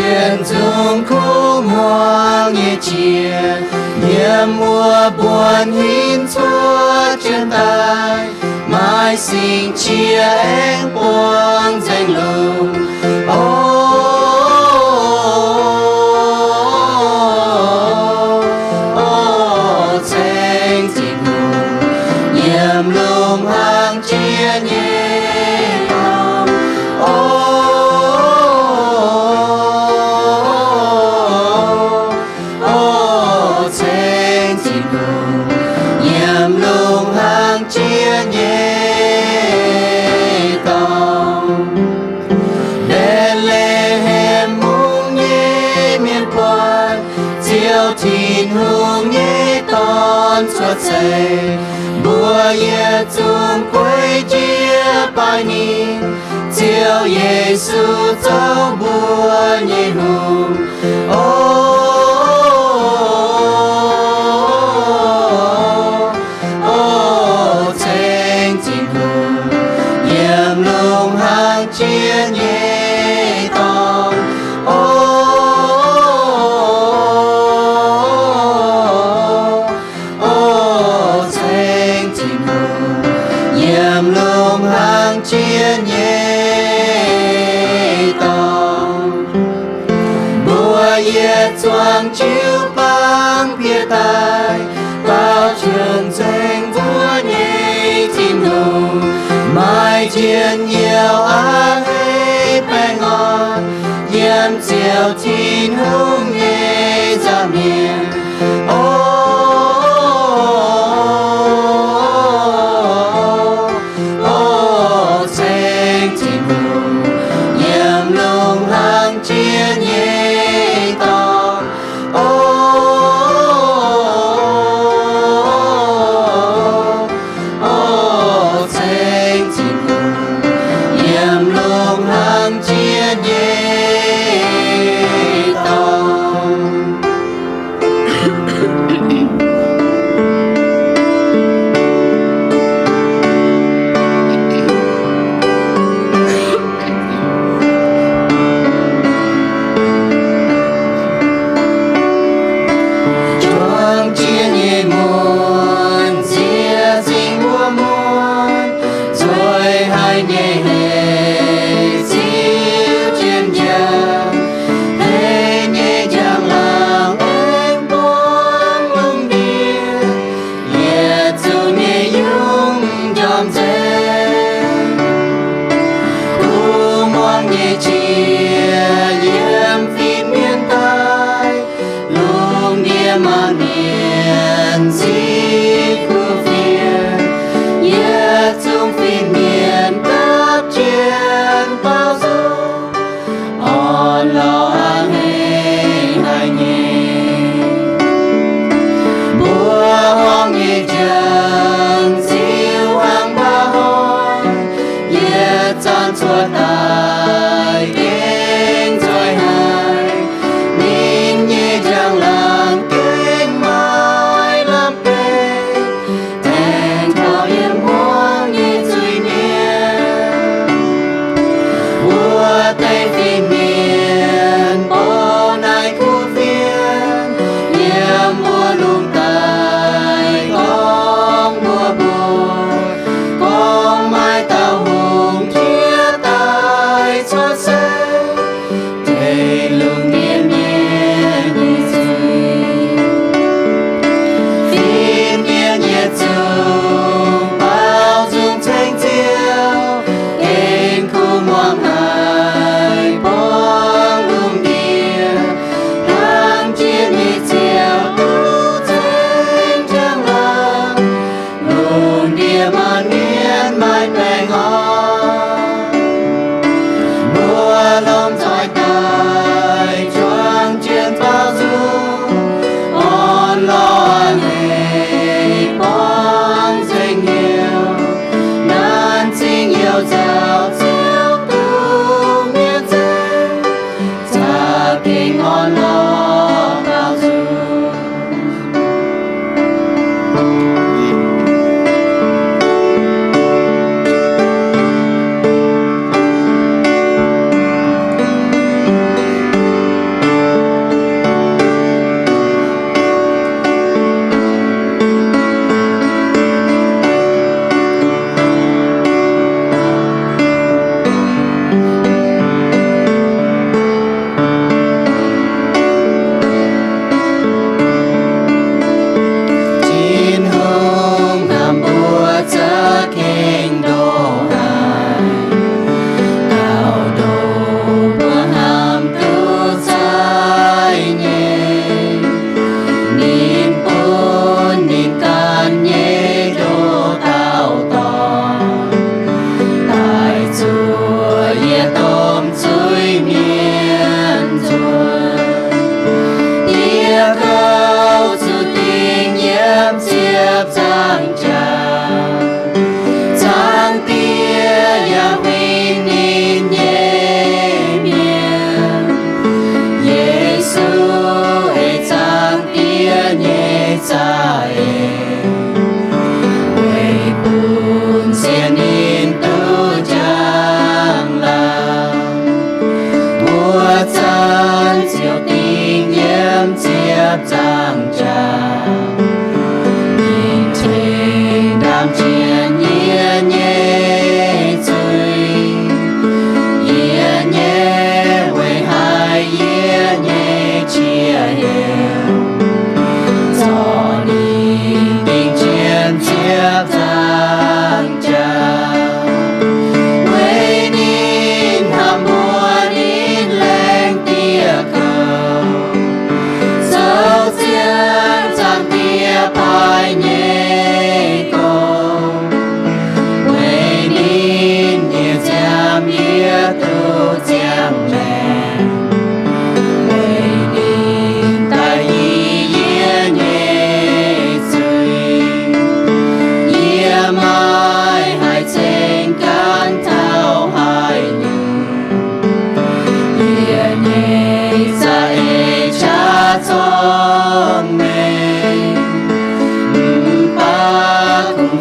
Yietc zungv kuv hmuangx nyei qiex, yiem wuov buonc hinc cuotv jienv daaih, maaih singx qiex aengx buangh nzengc lungh. O, o, ceng Tin-Hungh, yiem lungh hlang jiex nyei dorngx. O, o, ceng Tin-Hungh, yiem lungh hlang jiex nyei dorngx. Mbetc^le^hem Mungv nyei mienh buatc Ziouv Tin-Hungh nyei Dorn cuotv seix. Mbuo yietc zungv gueiv jiez baaix ninh, Ziouv Yesu zoux mbuo nyei hungh. O, o, ceng Tin-Hungh, yiem lungh hlang jiex nyei dorngx. O, o, ceng Tin-Hungh, yiem lungh hlang jiex nyei dorngx. Mbuo yietc zuangx jiu-baang piex daaih, daaux qiemx nzengc mbuo nyei Tin-Hungh. Maaih njien-youh a'hneiv baengh orn, yiem Ziouv Tin-Hungh nyei nza'hmien. O, o, ceng Tin-Hungh, yiem lungh hlang jiex nyei dorngx. O, o, ceng Tin-Hungh, yiem lungh hlang jiex nyei dorngx. Juangc jiex nyei muonc, siev zingh wuov muonc, zueiz haic nyei heic ziux jienv njang, heic nyei njang-laangc aengx buangv lungh ndiev, yietc zungv nyei yungz njormh nzengc. Kuv muangx nyei qiex yiem fin-mienh daaih, lungh ndiev maanc mienh ziqv kuv fienx, yietc zungv fin-mienh dapv jienv baaux nzung, orn-lorqc a'hneiv haic nyei. Mbuo horngh nyei njang-ziux hnaangx mbau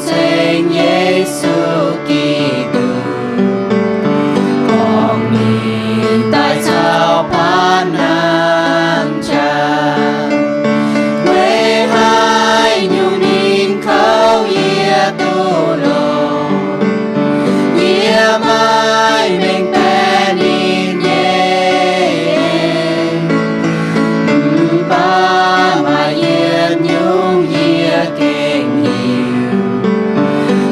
ceng Yesu Giduc, gorngv ninh daaih caux baanv nangh qaqv. Weic haaix nyungc ninh kouv yie duqv longx, yie maiv mengh baeqc ninh nyei. Mv baac maaih yietc nyungc yie gengh hiuv,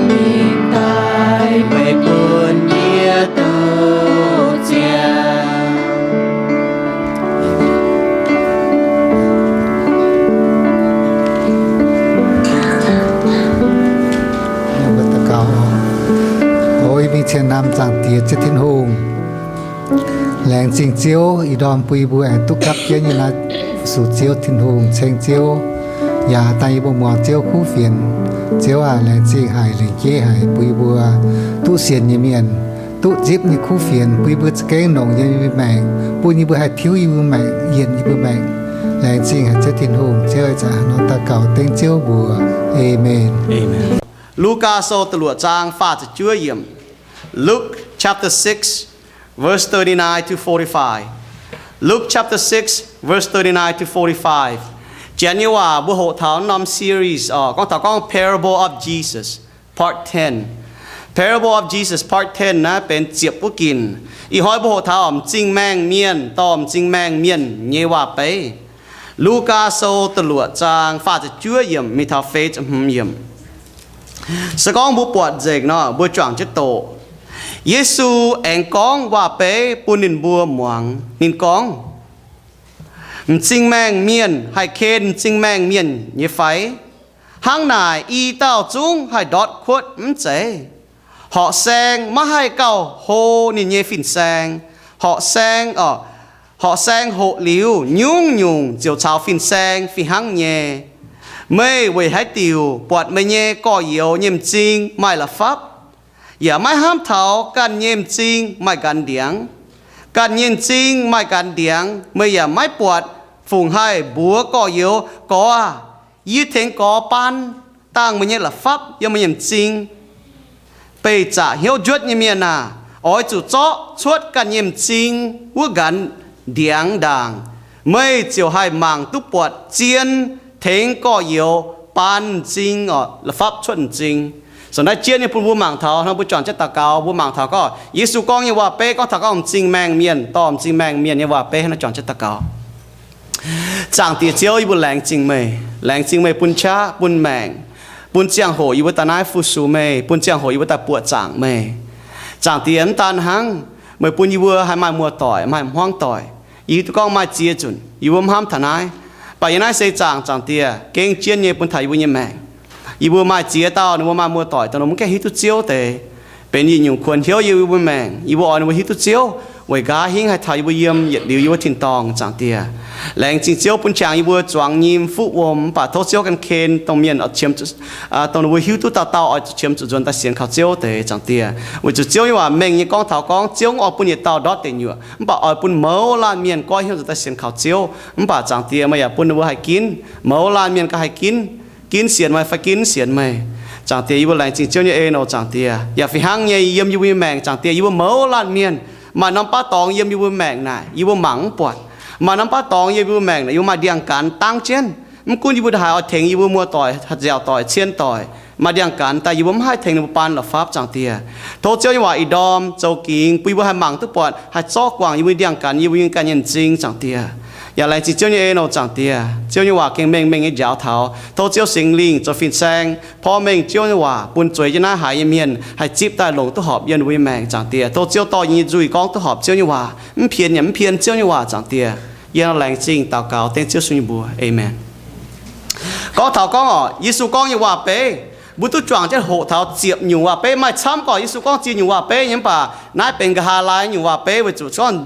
ninh daaih weic bun yie duqv ziangh. Mbuo daux gaux. O yie mingh cien-naamh Zaangc Diex, Ziouv Tin-Hungh. Laengz zingh Ziouv ih ndorm bun yie mbuo aengx duqv gapv jienv yiem naaiv fu-sux Ziouv Tin-Hungh, ceng Ziouv, yaac dangh yie mbuo muangx Ziouv kuv fienx. Ziouv aac, laengz zingh haic, lengc jeiv haic bun yie mbuo duqv sienx nyei mienh, duqv zipv nyei kuv fienx, bun yie mbuo za'gengh nongc yiem yie mbuo maengc, bun yie mbuo haih tiuv yie mbuo maengc, yienc yie mbuo maengc. Laengz zingh haic Ziouv Tin-Hungh. Ziouv aac, ih zanc nor daux gaux dengv Ziouv mbuox. Aamen. Lugaa Sou da'luoqc zaang faah ziepc juov yiemc. Luke chapter six, verse thirty-nine to forty-five. Luke chapter six, verse thirty-nine to forty-five. Janx nyei waac mbuo hoqc taux norm series oc, gorngv taux gorngv Parable of Jesus, Part ten. Parable of Jesus, Part ten naaiv benx ziepc wuov ginc. Ih hnoi mbuo hoqc taux m'zing maengh mienh dorh m'zing maengh mienh nyei waac-beiv. Lugaa Sou da'luoqc zaang faah ziepc juov yiemc mingh taux feix ziepc hmz yiemc. Se gorngv mbuo buatc nzengc nor, mbuo juangc jienv doqc. Yesu aengx gorngv waac-beiv bun ninh mbuo muangx. Ninh gorngv, m'zing maengh mienh haih ken m'zing maengh mienh nyei fai? Hnangv naaic, i dauh zungv haih ndortv kuotv mv zeiz? Horqc saeng maiv haih gauh hlo ninh nyei fin-saeng. Horqc saeng, horqc saeng hoqc liuz, nyungc-nyungc ziouc caux fin-saeng fih hnangv nyei. Meih weic haaix diuc buatc meih nyei gorx-youz nyei m'zing maaih la'fapv, yaac maiv hnamv taux ganh nyei m'zing maaih nqanx ndiangx? Ganh nyei m'zing maaih nqanx ndiangx, meih yaac maiv buatc fungc haih mbuox gorx-youz, Gorx aah, yie tengx gorx baan dangh meih nyei la'fapv yiem meih nyei m'zing? Beih zaqc hnyouv njuotv nyei mienh aah! Oix zuqc zorqv cuotv ganh nyei m'zing wuov nqanx ndiangx ndaangc, meih ziouc haih mangc duqv buatc zien tengx gorx-youz baan m'zing, la'fapv cuotv m'zing. Sou naaiv jienv nyei bun mbuo mangc taux, hnangv mbuo juangc jienv daux gaux, mbuo mangc taux gorngv Yesu gorngv nyei waac-beiv, gorngv taux gorngv m'zing maengh mienh dorh m'zing maengh mienh nyei waac-beiv. Hnangv naaiv juangc jienv daux gaux. Zaangc Diex Ziouv, yie mbuo laengz zingh meih. Laengz zingh meih bun qaqv, bun maengc, bun ziangh hoc yie mbuo daaih naaiv fu-sux meih, bun ziangh hoc yie mbuo daaih buoqc zaangc meih. Zaangc Diex, mv daan hnangv, meih bun yie mbuo haih maaih muoz-doic, maaih hmuangv doic. Yie hiuv duqv gorngv maaih ziex nzunc yie mbuo mv hnamv taux naaiv, mv baac yie naaiv se zaangc, Zaangc Diex, gengh jienv nyei bun taux yie mbuo nyei maengc. Yie mbuo maaih ziex dauh ninh mbuo maaih muoz-doic dongh ninh mbuo mv gaengh hiuv duqv Ziouv deix, benx yietc nyungc kuonx hnyouv yiem yie mbuo maengc. Yie mbuo oix ninh mbuo hiuv duqv Ziouv weic nqa'haav hingv haih taux yie mbuo yiem yietc liuz yie mbuo tin-dorngh, Zaangc Diex. Laengz zingh Ziouv bun qangx yie mbuo zuangx nyim fuqv wuom, mv baac tov Ziouv gan ken dongh mienh, dongh ninh mbuo hiuv duqv dauh dauh oix zuqc qiemx zuqc nzuonx daaih sienx kaux Ziouv deix, Zaangc Diex. Weic zuqc Ziouv nyei waac mengh nyei gorngv taux gorngv Ziouv mv oix bun yietc dauh ndortv deic nyuoqc, mv baac oix bun mouz laanh mienh goiv hnyouv nzuonx daaih sienx kaux Ziouv. Mv baac Zaangc Diex, meih yaac bun ninh mbuo haih ginv, mouz laanh mienh gauh haih ginv, ginv sienx meih fai ginv mv sienx meih. Zaangc Diex, yie mbuo laengz zingh Ziouv nyei en oc, Zaangc Diex. Yaac fih hnangv nyei yiem yie mbuo nyei maengc, Zaangc Diex, yie mbuo mouz laanh mienh maaih norm baav dorngx yiem yie mbuo maengc naaic yie mbuo mangc mv buatc. Maaih norm baav dorngx yiem yie mbuo maengc naaic yie mbuo maaih ndiangx-gaanx dangv jienv. Mv gunv yie mbuo haaix oix tengx yie mbuo muoz-doic, nziaauc doic, cien doic, maaih ndiangx-gaanx daaih yie mbuo mv haih tengx ninh mbuo baan la'fapv, Zaangc Diex. Tov Ziouv nyei waac ih ndorm zoux gingx bun yie mbuo haih mangc duqv buatc, haih zorqv guangc yie mbuo nyei ndiangx-gaanx, yie mbuo nyei ganh nyei m'zing, Zaangc Diex. Yaac laengz zingh Ziouv nyei en oc, Zaangc Diex. Ziouv nyei waac gengh mengh mengh nyei njaaux taux. Tov Ziouv Singx Lingh zoux fin-saeng porv mengh Ziouv nyei waac bun zueiz jienv naaiv haiz nyei mienh haih zipv daaih longc duqv horpc yiem ninh mbuo nyei maengc, Zaangc Diex. Tov Ziouv dorh yie nyei nzuih gorngv duqv horpc Ziouv nyei waac, mv pien yaac mv pien Ziouv nyei waac, Zaangc Diex. Yie nor laengz zingh daux gaux dengv Ziouv Yesu nyei mbuox. Aamen. Gorngv taux gorngv oc, Yesu gorngv nyei waac-beiv, mbuo duqv juangc jienv hoqc taux ziepc nyungc waac-beiv. Maaih camv gorqv Yesu gorngv ziex nyungc waac-beiv nyei, mv baac naaiv benx nqa'haav laai nyungc waac-beiv weic zuqc gorngv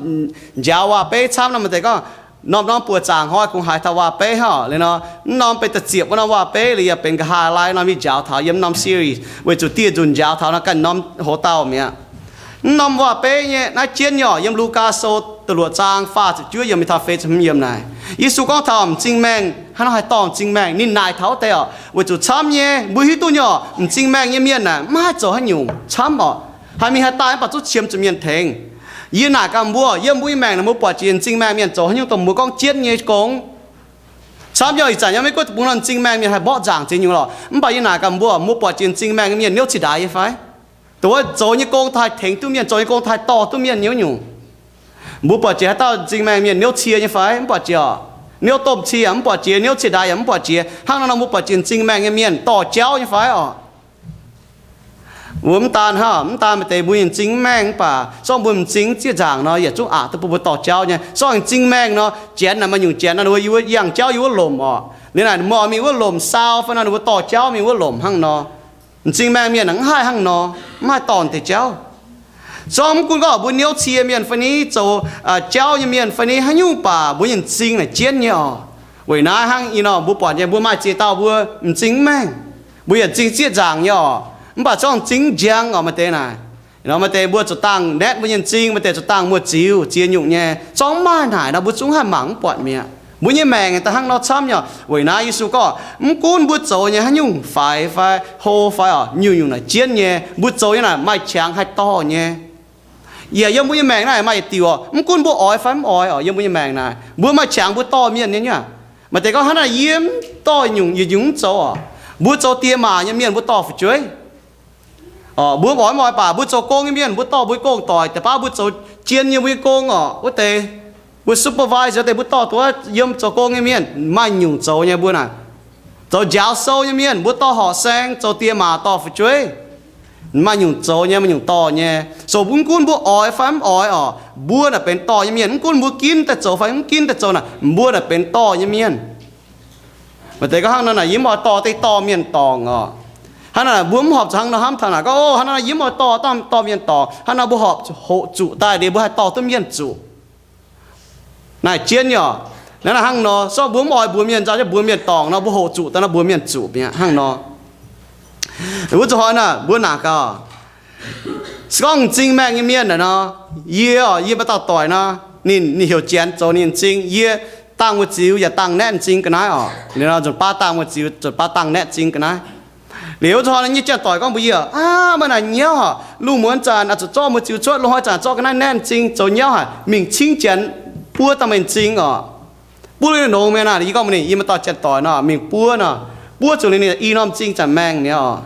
njaaux waac-beiv camv nor, maaih deix gorngv norm-norm buoz zaangc hnoi kungx haiz taux waac-beiv hnangv liuz nor, mv norm benx da'ziepc wuov norm waac-beiv liuz yaac benx nqa'haav laai norm yie njaaux taux yiem norm series weic zuqc dieh nzunc njaaux taux naaiv ganh norm hoz dauh mi'aqv. Mv norm waac-beiv nyei naaiv jienv nyei oc, yiem Lugaa Sou da'luoqc zaang faah ziepc juov yiemc mingh taux feix ziepc hmz yiemc naaic, Yesu gorngv taux m'zing maengh Hnangv nor haih dorh m'zing maengh. Ninh naaic taux wuov deix oc, weic zuqc camv nyei, mbuo hiuv duqv nyei oc, m'zing maengh nyei mienh naaic maiv haih zoux haaix nyungc, camv oc. Haih mingh haih daaih mv baac zungv qiemx zuqc mienh tengx. Yie naaic gaax mbuo, yiem mbuo nyei maengc naaic mbuo buatc jiex m'zing maengh mienh zoux haaix nyungc dongh mbuo gorngv jienv nyei gong. Camv nyei ih zanc yaac maiv gunv deic-bung nor m'zing maengh mienh haih mborqv nzaangc ziex nyungc lorqc, mv baac yie naaic gaax mbuo, mbuo buatc jiex m'zing maengh mienh niouv ciex ndaix nyei fai? Dongh wuov zoux nyei gong daaih haih tengx duqv mienh, zoux nyei gong daaih haih dorh duqv mienh nyei wuov nyungc. Mbuo buatc jiex haaix dauh m'zing maengh mienh niouv cie nyei fai? Mv buatc jiex oc. Niouv domh cie yaac mv buatc jiex, niouv ciex ndaix yaac mv buatc jiex. Hnangv nor nor mbuo buatc jiex m'zing maengh nyei mienh dorh jauv nyei fai oc? Mbuo mv daan hnangv, mv daan maaih deix mbuo nyei m'zing maengh mv baac zorngv mbuo m'zing zieqv nzaangc nor, yietc zungv aqc duqv bun mbuo dorh jauv nyei. Zorngv m'zing maengh nor, janx naaic maaih nyungc janx nor, ninh mbuo yangh jauv yiem wuov lomc oc. Liuz naaic mbuo mingh wuov lomc saau fai nor, ninh mbuo dorh jauv mingh wuov lomc hnangv nor. M'zing maengh mienh mv haih hnangv nor, mv haih dorh deix jauv. Zorngv mv gunv gorngv mbuo niouv cie mienh fai ni, zoux jauv nyei mienh fai ni, haaix nyungc baac mbuo nyei m'zing naaic jienv nyei oc. Weic naaiv hnangv ih nor mbuo buatc nyei, mbuo maaih ziex dauh mbuo m'zing mv maengh, mbuo yaac m'zing zieqv nzaangc nyei oc. Mv baac zorngv m'zing njang oc, maaih deix naaic. Nor maaih deix mbuo zuqc dangh naetv mbuo nyei m'zing, maaih deix zuqc dangh muoz-ziux ziex nyungc nyei. Zorngv mv maaih naaic nor mbuo zungv haih mangc mv buatc mi'aqv. Mbuo nyei maengc daaih hnangv nor camv nyei oc. Weic naaiv Yesu gorngv, mv gunv mbuo zoux nyei haaix nyungc faix fai hlo fai oc, nyungc-nyungc naaic jienv nyei. Mbuo zoux nyei naaic maaih qangx haih dorh nyei. Yaac yiem mbuo nyei maengc naaic maaih yietc diuc oc, mv gunv mbuo oix fai mv oix oc, yiem mbuo nyei maengc naaic mbuo maaih qangx mbuo dorh mienh nyei. Maaih deix gorngv, hnangv naaic yie mv dorh nyungc, yietc nyungc mv zoux oc. Mbuo zoux diex maac nyei mienh mbuo dorh fu'jueiv. Mbuo oix mv oix baac mbuo zoux gong nyei mienh mbuo dorh mbuo nyei gong-doic. Deix baav mbuo zoux jien nyei mbuo nyei gong oc, wuov deix mbuo supervisor deix mbuo dorh duqv yiem zoux gong nyei mienh. Maaih nyungc zoux nyei mbuo naaic. Zoux njaaux sou nyei mienh mbuo dorh horqc saeng, zoux diex maac dorh fu'jueiv. Maaih nyungc zoux nyei, maaih nyungc dorh nyei. So mv gunv mbuo oix fai mv oix oc, mbuo naaic benx dorh nyei mienh. Mv gunv mbuo ginv daaih zoux fai mv ginv daaih zoux naaic, mbuo naaic benx dorh nyei mienh. Maaih deix gorngv, hnangv nor naaic yie mv oix dorh deix dorh mienh dorngc oc. Hnangv nor naaic mbuo mv horpc zuqc hnangv nor hnamv taux naaic gorngv, o, hnangv nor yie mv oix dorh dorh mienh dorngc. Hnangv nor mbuo horpc hoqc zuqc daaih liuz mbuo haih dorh duqv mienh zuqc. Naaic jienv nyei oc. Naaiv naaic hnangv nor, zorngv mbuo mv oix mbuox mienh nzauh, mbuox mienh dorngc nor, mbuo hoqc zuqc daaih nor mbuox mienh zuqc mi'aqv hnangv nor. Wuov zuqc hnoi naaic mbuo naaic gaax, se gorngv m'zing maengh nyei mienh naaic nor, yie oc, yie maaih dauh doic nor, ninh, ninh heuc Janx zoux ninh m'zing, yie dangh wuov ziux yaac dangh naetv m'zing ga'naaiv oc. Liuz nor nzunc baav dangh wuov ziux, nzunc baav dangh naetv m'zing ga'naaiv. Liuz wuov zuqc hnoi nyei janx-doic gorngv mbuox yie, aav, maaih naaic nyauv oc, lungh muonz zanc oix zuqc zorqv wuov ziux cuotv, lungh hnoi zanc zorqv ga'naaiv naetv m'zing, zoux nyauv haic, mingh cingv Janx buov dangh meih m'zing oc. Buov liuz nongx mi'aqv naaic, yie gorngv mbuox ninh, yie maaih dauh janx-doic nor, mingh buov nor, buov zuqc liuz ninh i norm m'zing zanc maengh mi'aqv oc.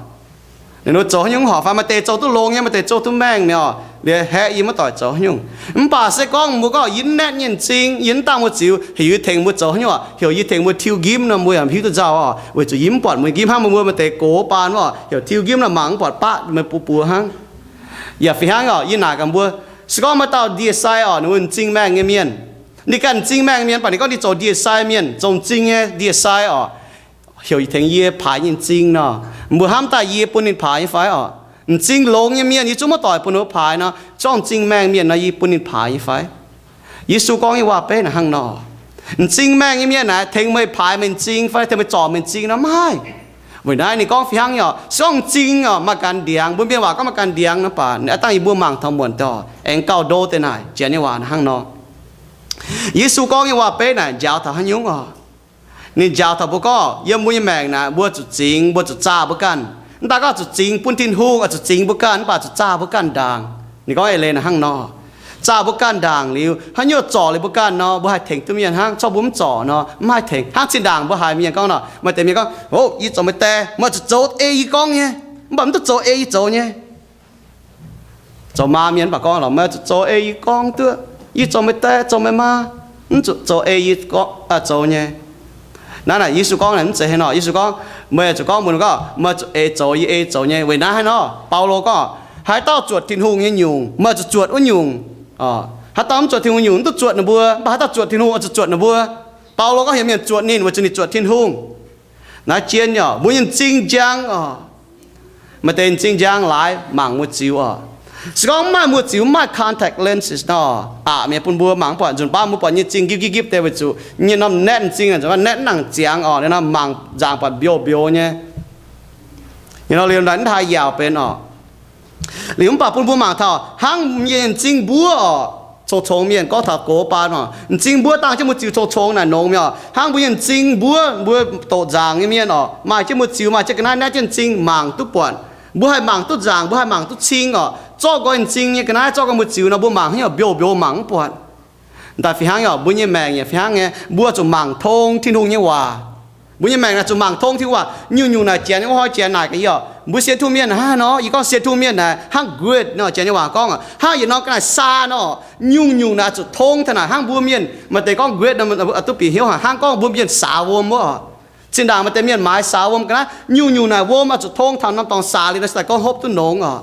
Ninh mbuo zoux haaix nyungc horpc fai, maaih deix zoux duqv longx nyei, maaih deix zoux duqv maengh mi'aqv oc. Liuz haeqv yie maiv doic zoux haaix nyungc. Mv baac se gorngv mbuo gorngv yie naetv nyei m'zing, yie mv dangh wuov ziux, heuc yie tengx mbuo zoux haaix nyungc oc? Heuc yie tengx mbuo tiuv nqimv nor, mbuo yaac hiuv duqv nzauh oc, weic zuqc yie mv buatc mbuo nyei nqimv hnangv, mbuo maaih deix gox baan oc, heuc tiuv nqimv nor mangc mv buatc baqv meih bun buoz hnangv. Yaac fih hnangv oc, yie naaic gaax mbuo, se gorngv maaih dauh ndie-sai oc, ninh mbuo m'zing maengh nyei mienh, ninh ganh m'zing maengh nyei mienh, mv baac ninh gorngv ninh zoux ndie-sai mienh, zoux m'zing nyei ndie-sai oc, heuc tengx yie paaix nyei m'zing nor, mbuo hnamv daaih yie bun ninh paaix nyei fai oc? M'zing longx nyei mienh yie zungv maiv doic bun ninh paaix nor, zorngv m'zing maengh mienh nor yie bun ninh paaix nyei fai? Yesu gorngv nyei waac-beiv naaic hnangv nor, m'zing maengh nyei mienh naaic tengx meih paaix meih m'zing fai tengx meih zorc meih m'zing nor maiv haih. Weic naaiv ninh gorngv fih hnangv nyei oc, se gorngv m'zing oc maaih ganh ndiangx, mbuo mienh waac gorngv maaih ganh ndiangx nor baac a'dangh yie mbuo mangc taux muonc daaih oc, aengx gauh ndo deix naaic Janx nyei waac hnangv nor. Yesu gorngv nyei waac-beiv naaic njaaux taux haaix nyungc oc? Ninh njaaux taux mbuo gorngv yiem mbuo nyei maengc naaic mbuo zuqc zingx, mbuo zuqc zaah mbuo ganh. Mv daaih gorngv zuqc zingx bun Tin-Hungh, zuqc zingx mbuo ganh, mv baac zuqc zaah mbuo ganh ndaangc. Ninh gorngv eix leiz naaic hnangv nor, zaah mbuo ganh ndaangc liuz, haaix nyungc zorc liuz mbuo ganh nor, mbuo haih tengx duqv mienh hnangv. Zorqv mbuo mv zorc nor, mv haih tengx. Hnangv zinh ndaangc mbuo haiz mienh gorngv nor, maaih deix mienh gorngv, hov, yie zoux meih die, meih zuqc zoux ei yie gorngv nyei, mv baac mv duqv zoux ei yie zoux nyei. Zoux maa mienh mv baac gorngv lorqc, meih zuqc zoux ei yie gorngv duqv. Yie zoux meih die, zoux meih maa, mv zuqc zoux ei yie gorngv, zoux nyei. Naaiv naaic Yesu gorngv naaic mv zeiz haaix nor. Yesu gorngv, meih zuqc gorngv mbuox ninh gorngv, meih zuqc ei zoux yie ei zoux nyei. Weic naaiv haaix nor, Baulo gorngv, haaix dauh zuotc Tin-Hungh nyei nyungc, meih zuqc zuotc wuov nyungc. Haaix dauh mv zuotc Tin-Hungh nyungc, mv duqv zuotc ninh mbuo. Mv baac haaix dauh zuotc Tin-Hungh, oix zuqc zuotc ninh mbuo. Baulo gorngv heuc mienh zuotc ninh weic zuqc ninh zuotc Tin-Hungh. Naaiv jien nyei oc, mbuo nyei m'zing njang oc. Maaih deix m'zing njang laaix mangc muoz-ziux oc. Se gorngv mv maaih muoz-ziux, mv maaih contact lenses nor, aqc mi'aqv bun mbuo mangc mv buatc. Nzunc baav mbuo buatc nyei m'zing ngipv ngipv ngipv deix weic zuqc nyei norm naetv m'zing naaic naetv mv nangc ziangx oc, naetv mangc nzangc buatc mbiouh mbiouh nyei. Nyei nor liuz naaic mv haih yaauc benx oc. Liuz mv baac bun mbuo mangc taux hnangv nyei m'zing mbuov oc. congx-congx mienh gorngv taux gox baan oc. M'zing mbuov dangh jienv mbuo ziux congx-congx naaic nongx mi'aqv oc. Hnangv mbuo nyei m'zing mbuov, mbuo doqc nzaangc nyei mienh oc, maaih jienv mbuo ziux, maaih jienv ga'naaiv naaiv jienv m'zing mangc duqv buatc. Mbuo haih mangc duqv nzaangc, mbuo haih mangc duqv cing oc. Zorqv nqoi m'zing nyei ga'naaiv, zorqv nqoi mbuo ziux nor, mbuo mangc haaix nyungc mbiouh mbiouh mangc mv buatc. Daaih fih hnangv oc, mbuo nyei maengc yaac fih hnangv nyei, mbuo zuqc mangc tong Tin-Hungh nyei waac. Mbuo nyei maengc naaic zuqc mangc tong Tin-Hungh waac. Nyungc-nyungc naaic janx nyei wuov hnoi janx naaic gaax yie oc, mbuo sienx Tin-Hungh mienh hnangv haaix nor, yie gorngv sienx Tin-Hungh mienh naaic hnangv grid nor, janx nyei waac gorngv oc, hnangv yietc norm ga'naaiv saa nor. Nyungc-nyungc naaic zuqc tong taux naaic hnangv mbuo mienh maaih deix gorngv grid nor, duqv bieqc hnyouv hnangv gorngv mbuo mienh saax wuom wuov oc. Zinh ndaangc maaih deix mienh maaiz saax wuom ga'naaiv, nyungc-nyungc naaic wuom oix zuqc tong taux norm dorngx saax liuz nor se daaih gorngv hopv duqv nongx oc.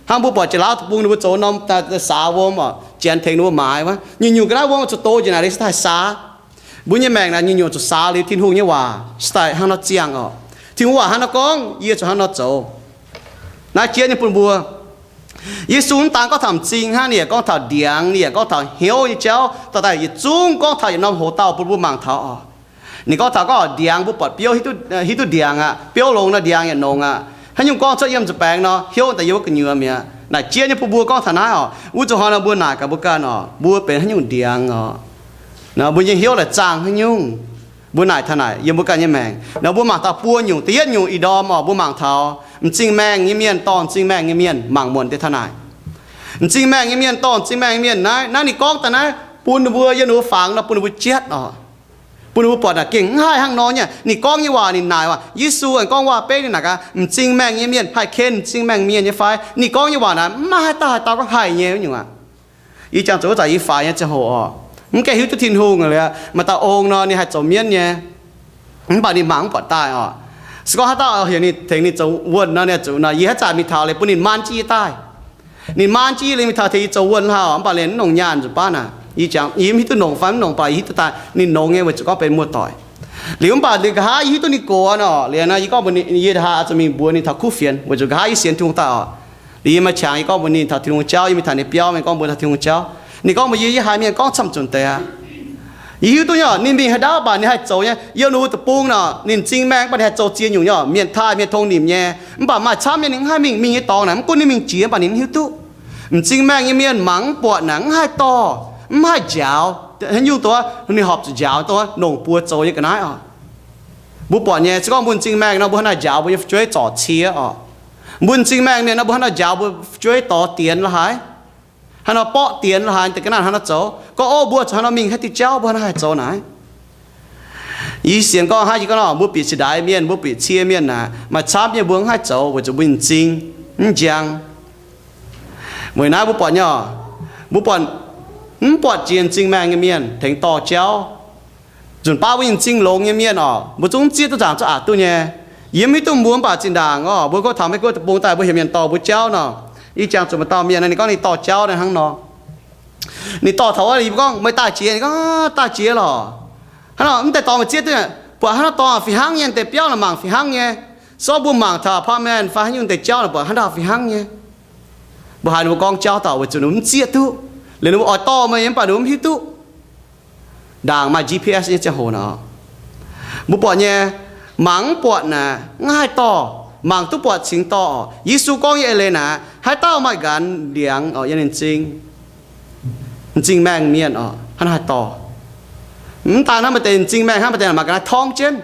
Hnangv mbuo buatc Janx-Laauv deic-bung ninh mbuo zoux norm saax wuom oc, janx tengx ninh mbuo maaiz wuov, nyungc-nyungc ga'naaiv wuom zuqc doz njiec naaic liuz se daaih saax. Mbuo nyei maengc naaic nyungc-nyungc zuqc saax liuz Tin-Hungh nyei waac se daaih hnangv nor ziangh oc. Tin-Hungh waac hnangv nor gorngv, yie zuqc hnangv nor zoux. Naaiv jiex nyei bun mbuo. Yesu mv daan gorngv taux m'zing hnangv, ninh yaac gorngv taux ndiangx, ninh yaac gorngv taux hnyouv nyei jauv, dorh daaih yietc zungv gorngv taux yietc norm hoc dauh bun mbuo mangc taux oc. Ninh gorngv taux gorngv ndiangx mbuo buatc biouv hiuv duqv, hiuv duqv ndiangx aqv. Biouv longx nor ndiangx yaac nongx aqv. Haaix nyungc gorngv cuotv yiem nzuih baengx nor, hnyouv daaih yiem wuov gu'nyuoz mi'aqv. Naaic jiex nyei bun mbuo gorngv taux naaiv oc. Wuov zuqc hnoi nor mbuo naaic gaax mbuo ganh oc, mbuo benx haaix nyungc ndiangx oc. Nor mbuo nyei hnyouv laaix zaangh haaix nyungc, mbuo naaic taux naaic yiem mbuo ganh nyei maengc. Nor mbuo mangc taux buo nyungc. Da'yietv nyungc, Ii^ndorm oc, mbuo mangc taux m'zing maengh nyei mienh dorh m'zing maengh nyei mienh mangc muonc deix taux naaic. M'zing maengh nyei mienh dorh m'zing maengh nyei mienh naaiv, naaiv ninh gorngv daaih naaiv bun ninh mbuo, yiem ninh mbuo fangx nor bun ninh mbuo jietv oc. Bun ninh mbuo buatc naaic gengh mv haih hnangv nor nyei. Ninh gorngv nyei waac ninh naaic waac, Yesu aengx gorngv waac-beiv ninh naaic gaax, m'zing maengh nyei mienh haih ken m'zing maengh mienh nyei fai? Ninh gorngv nyei waac naaic mv maaih haaix dauh haaix dauh gorngv haih nyei wuov nyungc aqv. Yie jangx zoux wuov zanc yie faix nyei ziangh hoc oc, mv gaengh hiuv duqv Tin-Hungh liuz, maaih dauh ong nor ninh haih zoux mienv nyei. Mv baac ninh mangc mv buatc daaih oc. Se gorngv haaix dauh heuc ninh tengx ninh zoux wuonh nor, ninh zuqc nor, yie haaix zanc mingh taux liuz bun ninh maan jienv yie daaih. Ninh maan jienv yie liuz mingh taux tengx yie zoux wuonh hlauh, mv baac liuz mv nongc nyaanh nzuqc baav naaic. Yie jangx yie mv hiuv duqv nongc fai mv nongc, mv baac yie hiuv duqv daaih ninh nongx nyei weic zuqc gorngv benx muoz-doic. Liuz mv baac liuz nqa'haav yie hiuv duqv ninh gox nor, liuz nor yie gorngv mbuox ninh, yie haaix oix zuqc mingh mbuox ninh taux kuv fienx weic zuqc nqa'haav yie sienx Tin-Hungh daaih oc. Liuz yie maaih qangx yie gorngv mbuox ninh taux Tin-Hungh jauv, yie mingh taux ninh biauv mingh gorngv mbuox ninh taux Tin-Hungh jauv. Ninh gorngv mbuox yie, yie haiz mienh gorngv camv-nzunc deix aqv. Yie hiuv duqv nyei, ninh mingh haaix ndau mv baac ninh haih zoux nyei. Yiem ninh mbuo deic-bung nor, ninh m'zing maengh mv baac ninh haih zoux ziex nyungc nyei oc. Mienh taaih, mienh tong nimc nyei. Mv baac maaih camv nyei ninh mv haih mingh, mingh nyei dorngx naaic, mv gunv ninh mingh jiex mv baac ninh mv hiuv duqv. M'zing maengh nyei mienh mangc mv buatc naaic mv haih dorh, mv haih njaaux. Haaix nyungc dongh ninh horpc zuqc njaaux dongh nongc buoz zoux nyei ga'naaiv oc. Mbuo buatc nyei, se gorngv mbuo m'zing maengh nor, mbuo hnangv naaic njaaux mbuo nyei fu'jueiv zorc cie oc. Mbuo m'zing maengh mienh nor, mbuo hnangv naaiv njaaux mbuo fu'jueiv dorh dienx la'haaix, hnangv nor borqv dienx la'haaix, deix ga'naaiv hnangv nor zoux. Gorngv, ov, mbuo zuqc hnangv nor mingh haaix diuh jauv, mbuo hnangv naaiv haih zoux naaic. Yie sienx gorngv hnangv yie gorngv nor, mbuo bieqc cingx ndaix mienh, mbuo bieqc cie mienh naaic, maaih camv nyei mbuo mv haih zoux weic zuqc mbuo m'zing mv njang. Weic naaiv mbuo buatc nyei oc, mbuo buatc mv buatc jiex m'zing maengh nyei mienh tengx dorh jauv. Nzunc baav mbuo nyei m'zing longx nyei mienh oc, mbuo zungv mv zieqv duqv nzaangc zuqv aqc duqv nyei. Yie mv hiuv duqv mbuo mv baac zinh ndaangc oc, mbuo gorngv taux Meiv Guoqv deic-bung daaih mbuo heuc mienh dorh mbuo jauv nor, ih jangx zuqc maaih dauh mienh ninh gorngv ninh dorh jauv naaiv hnangv nor. Ninh dorh taux wuov, yie mbuo gorngv meih daaih jiex, ninh gorngv daaih jiex lorqc. Hnangv nor mv deix dorngx meih zieqv duqv, buatc hnangv nor dorngx fih hnangv nyei, deix biauv nor mangc fih hnangv nyei. Sortv mbuo mangc taux apartment fai haaix nyungc deix jauv nor buatc hnangv nor fih hnangv nyei. Mbuo haiz ninh mbuo gorngv jauv daaih weic zuqc ninh mbuo mv zieqv duqv, liuz ninh mbuo oix dorh meih mv baac ninh mbuo mv hiuv duqv. Ndaangc maaih G P S nyei ziangh hoc nor, mbuo buatc nyei, mangc mv buatc naaic mv haih dorh, mangc duqv buatc cingx dorh. Yesu gorngv nyei eix leiz naaic, haaix dauh maaih nqanx ndiangx oc, yiem ninh m'zing, m'zing maengh mienh oc, hnangv naaiv haih dorh. Mv daan hnangv maaih deix m'zing maengh hnangv maaih deix maaih ga'naaiv torngv jienv.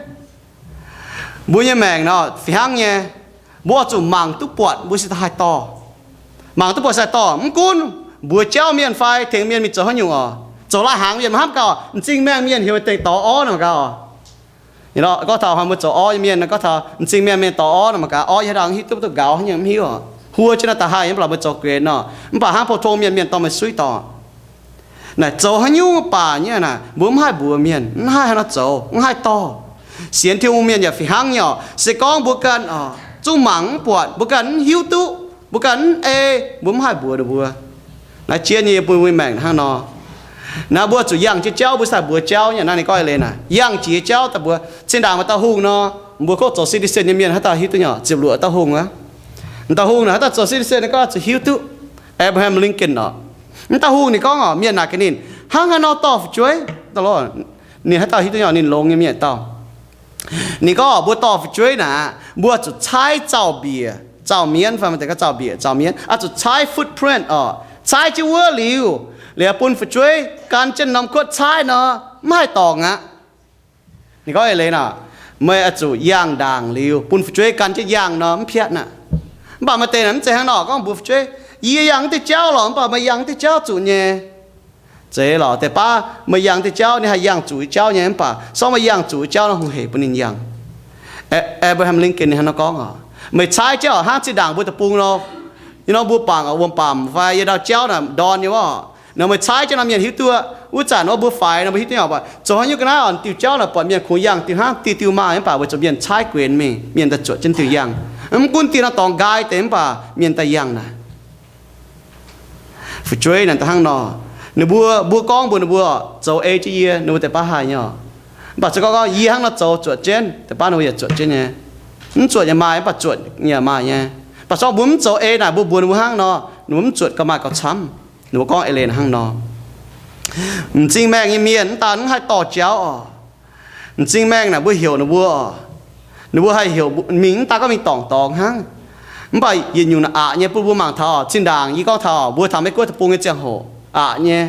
Mbuo nyei maengc nor fih hnangv nyei, mbuo oix zuqc mangc duqv buatc mbuo se haih dorh. Mangc duqv buatc se haih dorh, mv gunv mbuox jauv mienh fai tengx mienh mingh zoux haaix nyungc oc. Zoux lai-hnaangx mienh maiv hnamv gauh, m'zing maengh mienh heuc mienh dengh dorh orv nor mangc gaax oc. Gorngv taux hnoi mbuo zoux orv nyei mienh, gorngv taux m'zing maengh mienh dorh orv nor mangc gaax, orv yie haaix dauh hiuv duqv duqv nqaux haaix nyungc mv hiuv oc. Huo jienv naaiv da'haih nyei mv baac mbuo zoux guen nor, mv baac hnangv pou-tong mienh, mienh dorh meih suiv dorngc. Naaic zoux haaix nyungc baac nyei naaic, mbuo mv haih mbuox mienh, mv haih hnangv nor zoux, mv haih dorh. Sienx Tin-Hungh mienh yaac fih hnangv nyei oc. Se gorngv mbuo ganh oc, zungv mangc mv buatc, mbuo ganh mv hiuv duqv, mbuo ganh mv ei, mbuo mv haih mbuox ninh mbuo. Naaiv jiex nyei bun mbuo maengc hnangv nor. Naaiv mbuo zuqc yangh jiex jauv mbuo cingx daaih mbuox jauv nyei. Naaiv ninh gorngv eix leiz naaic, yangh jiex jauv daaih mbuox. Zinh ndaangc maaih dauh hungh nor, mbuo kov zoux citizen nyei mienh haaix dauh hiuv duqv nyei oc, ziepc luoqc dauh hungh aqv. Dauh hungh naaic haaix dauh zoux citizen nyei gorngv zuqc hiuv duqv. Abraham Lincoln oc. Mv dauh hungh ninh gorngv oc, mienh naaic gaax ninh, hnangv haaix nor dorh fu'jueiv? Ninh haaix dauh hiuv duqv nyei oc, ninh longx nyei mienh dauh. Ninh gorngv oc, mbuo dorh fu'jueiv naaic, mbuo zuqc caaiv zaux-mbiec zaux-mienv fai maaih deix gorngv zaux-mbiec zaux-mienv, oix zuqc caaiv footprint oc. Caaiv jienv wuov liuz, liuz bun fu'jueiv gan jienv norm kuotv caaiv nor, mv haih dorngc aqv. Ninh gorngv eix leiz nor, meih oix zuqc yangh ndaangc liuz bun fu'jueiv gan jienv yangh nor, mv piatv aqv. Mv baac maaih deix naaic mv zeiz hnangv nor, gorngv mbuox fu'jueiv, yie yangh naaiv diuh jauv lorqc, mv baac meih yangh naaiv diuh jauv zuqc nyei. Zeiz lorqc, deix baav meih yangh diuh jauv, ninh haih yangh zuqc jauv nyei, mv baac sorng meih yangh zuqc jauv nor, hungh heic bun ninh yangh. Abraham Lincoln ninh hnangv nor gorngv oc, meih caaiv jienv oc, hnangv zinh ndaangc mbuo deic-bung nor, yie nor mbuo bangc wuom-bamc fai yie ndau jauv naaic ndorn nyei wuov, nor meih caaiv jienv nor mienh hiuv duqv. Wuov zanc wuov mbuo faix nor mbuo hiuv duqv nyei oc, zoux haaix nyungc ga'naaiv oc, diuh jauv naaic buatc mienh kungx yangh diuh hnangv diuh diuh maah, mv baac weic zuqc mienh caaiv guenx mingh, mienh daaih zuotc jienv diuh yangh. Mv gunv diuh nor dorngx nqaai deix, mv baac mienh daaih yangh naaic. Fu'jueiv naaic daaih hnangv nor, ninh mbuo, mbuo gorngv mbuox ninh mbuo, zoux ei jienv yie, ninh mbuo deix baav haih nyei oc. Mv baac se gorngv gorngv yie hnangv nor zoux zuotc jienv, deix baav ninh mbuo yaac zuotc jienv nyei. Mv zuotc yaac maaih, mv baac zuotc yaac maaih nyei. Mv baac se gorngv mbuo mv zoux ei naaic, mbuo mbuox ninh mbuo hnangv nor, ninh mbuo mv zuotc gauh maaih gauh camv. Ninh mbuo gorngv eix leiz hnangv nor. M'zing maengh nyei mienh mv daan mv haih dorh jauv oc. M'zing maengh naaic mbuo heuc ninh mbuo oc, ninh mbuo haih heuc mingh mv daan gorngv mingh dorngc dorngx hnangv. Mv baac yietc nyungc naaic aqc nyei bun mbuo mangc taux oc, zinh ndaangc yie gorngv taux mbuo taux Meiv Guoqv deic-bung nyei ziangh hoc aqc nyei.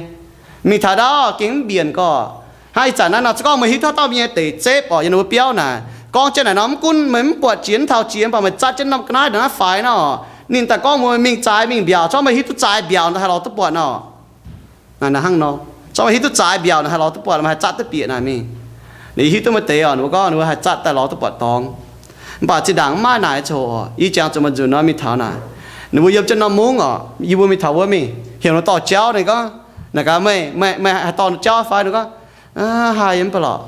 Mingh taux ndau gengh mv mbienc gorqv. Hnangv ih zanc naaiv nor, se gorngv meih hiuv duqv dauh mienh nyei deic zepv oc, yiem ninh mbuo biauv naaic, gorngv jienv naaic nor, mv gunv meih mv buatc jiex mv taux jiex, mv baac meih zatv jienv norm ga'naaiv ndongc naaiv faix nor, ninh daaih gorngv mbuox meih mingh zaaix mingh mbiaauc, corc meih hiuv duqv zaaix mbiaauc naaic haih lorz duqv buatc nor. Naaic hnangv nor, corc meih hiuv duqv zaaix mbiaauc naaic haih lorz duqv buatc, meih haih zatv duqv bieqc naaic mingh. Ninh hiuv duqv maaih deix oc, ninh mbuo gorngv ninh mbuo haih zatv daaih lorz duqv buatc dorngx. Mv baac zinh ndaangc mv maaih naaic coc oc, yie jangx zuqc maaih nzunc nor mingh taux naaic, ninh mbuo yiem jienv norm mungv oc, yie mbuo mingh taux wuov mingh, heuc ninh dorh jauv, ninh gorngv, naaic gaax meih, meih, meih haih dorh jauv fai? Ninh gorngv, haih yiem mv baac lorqc.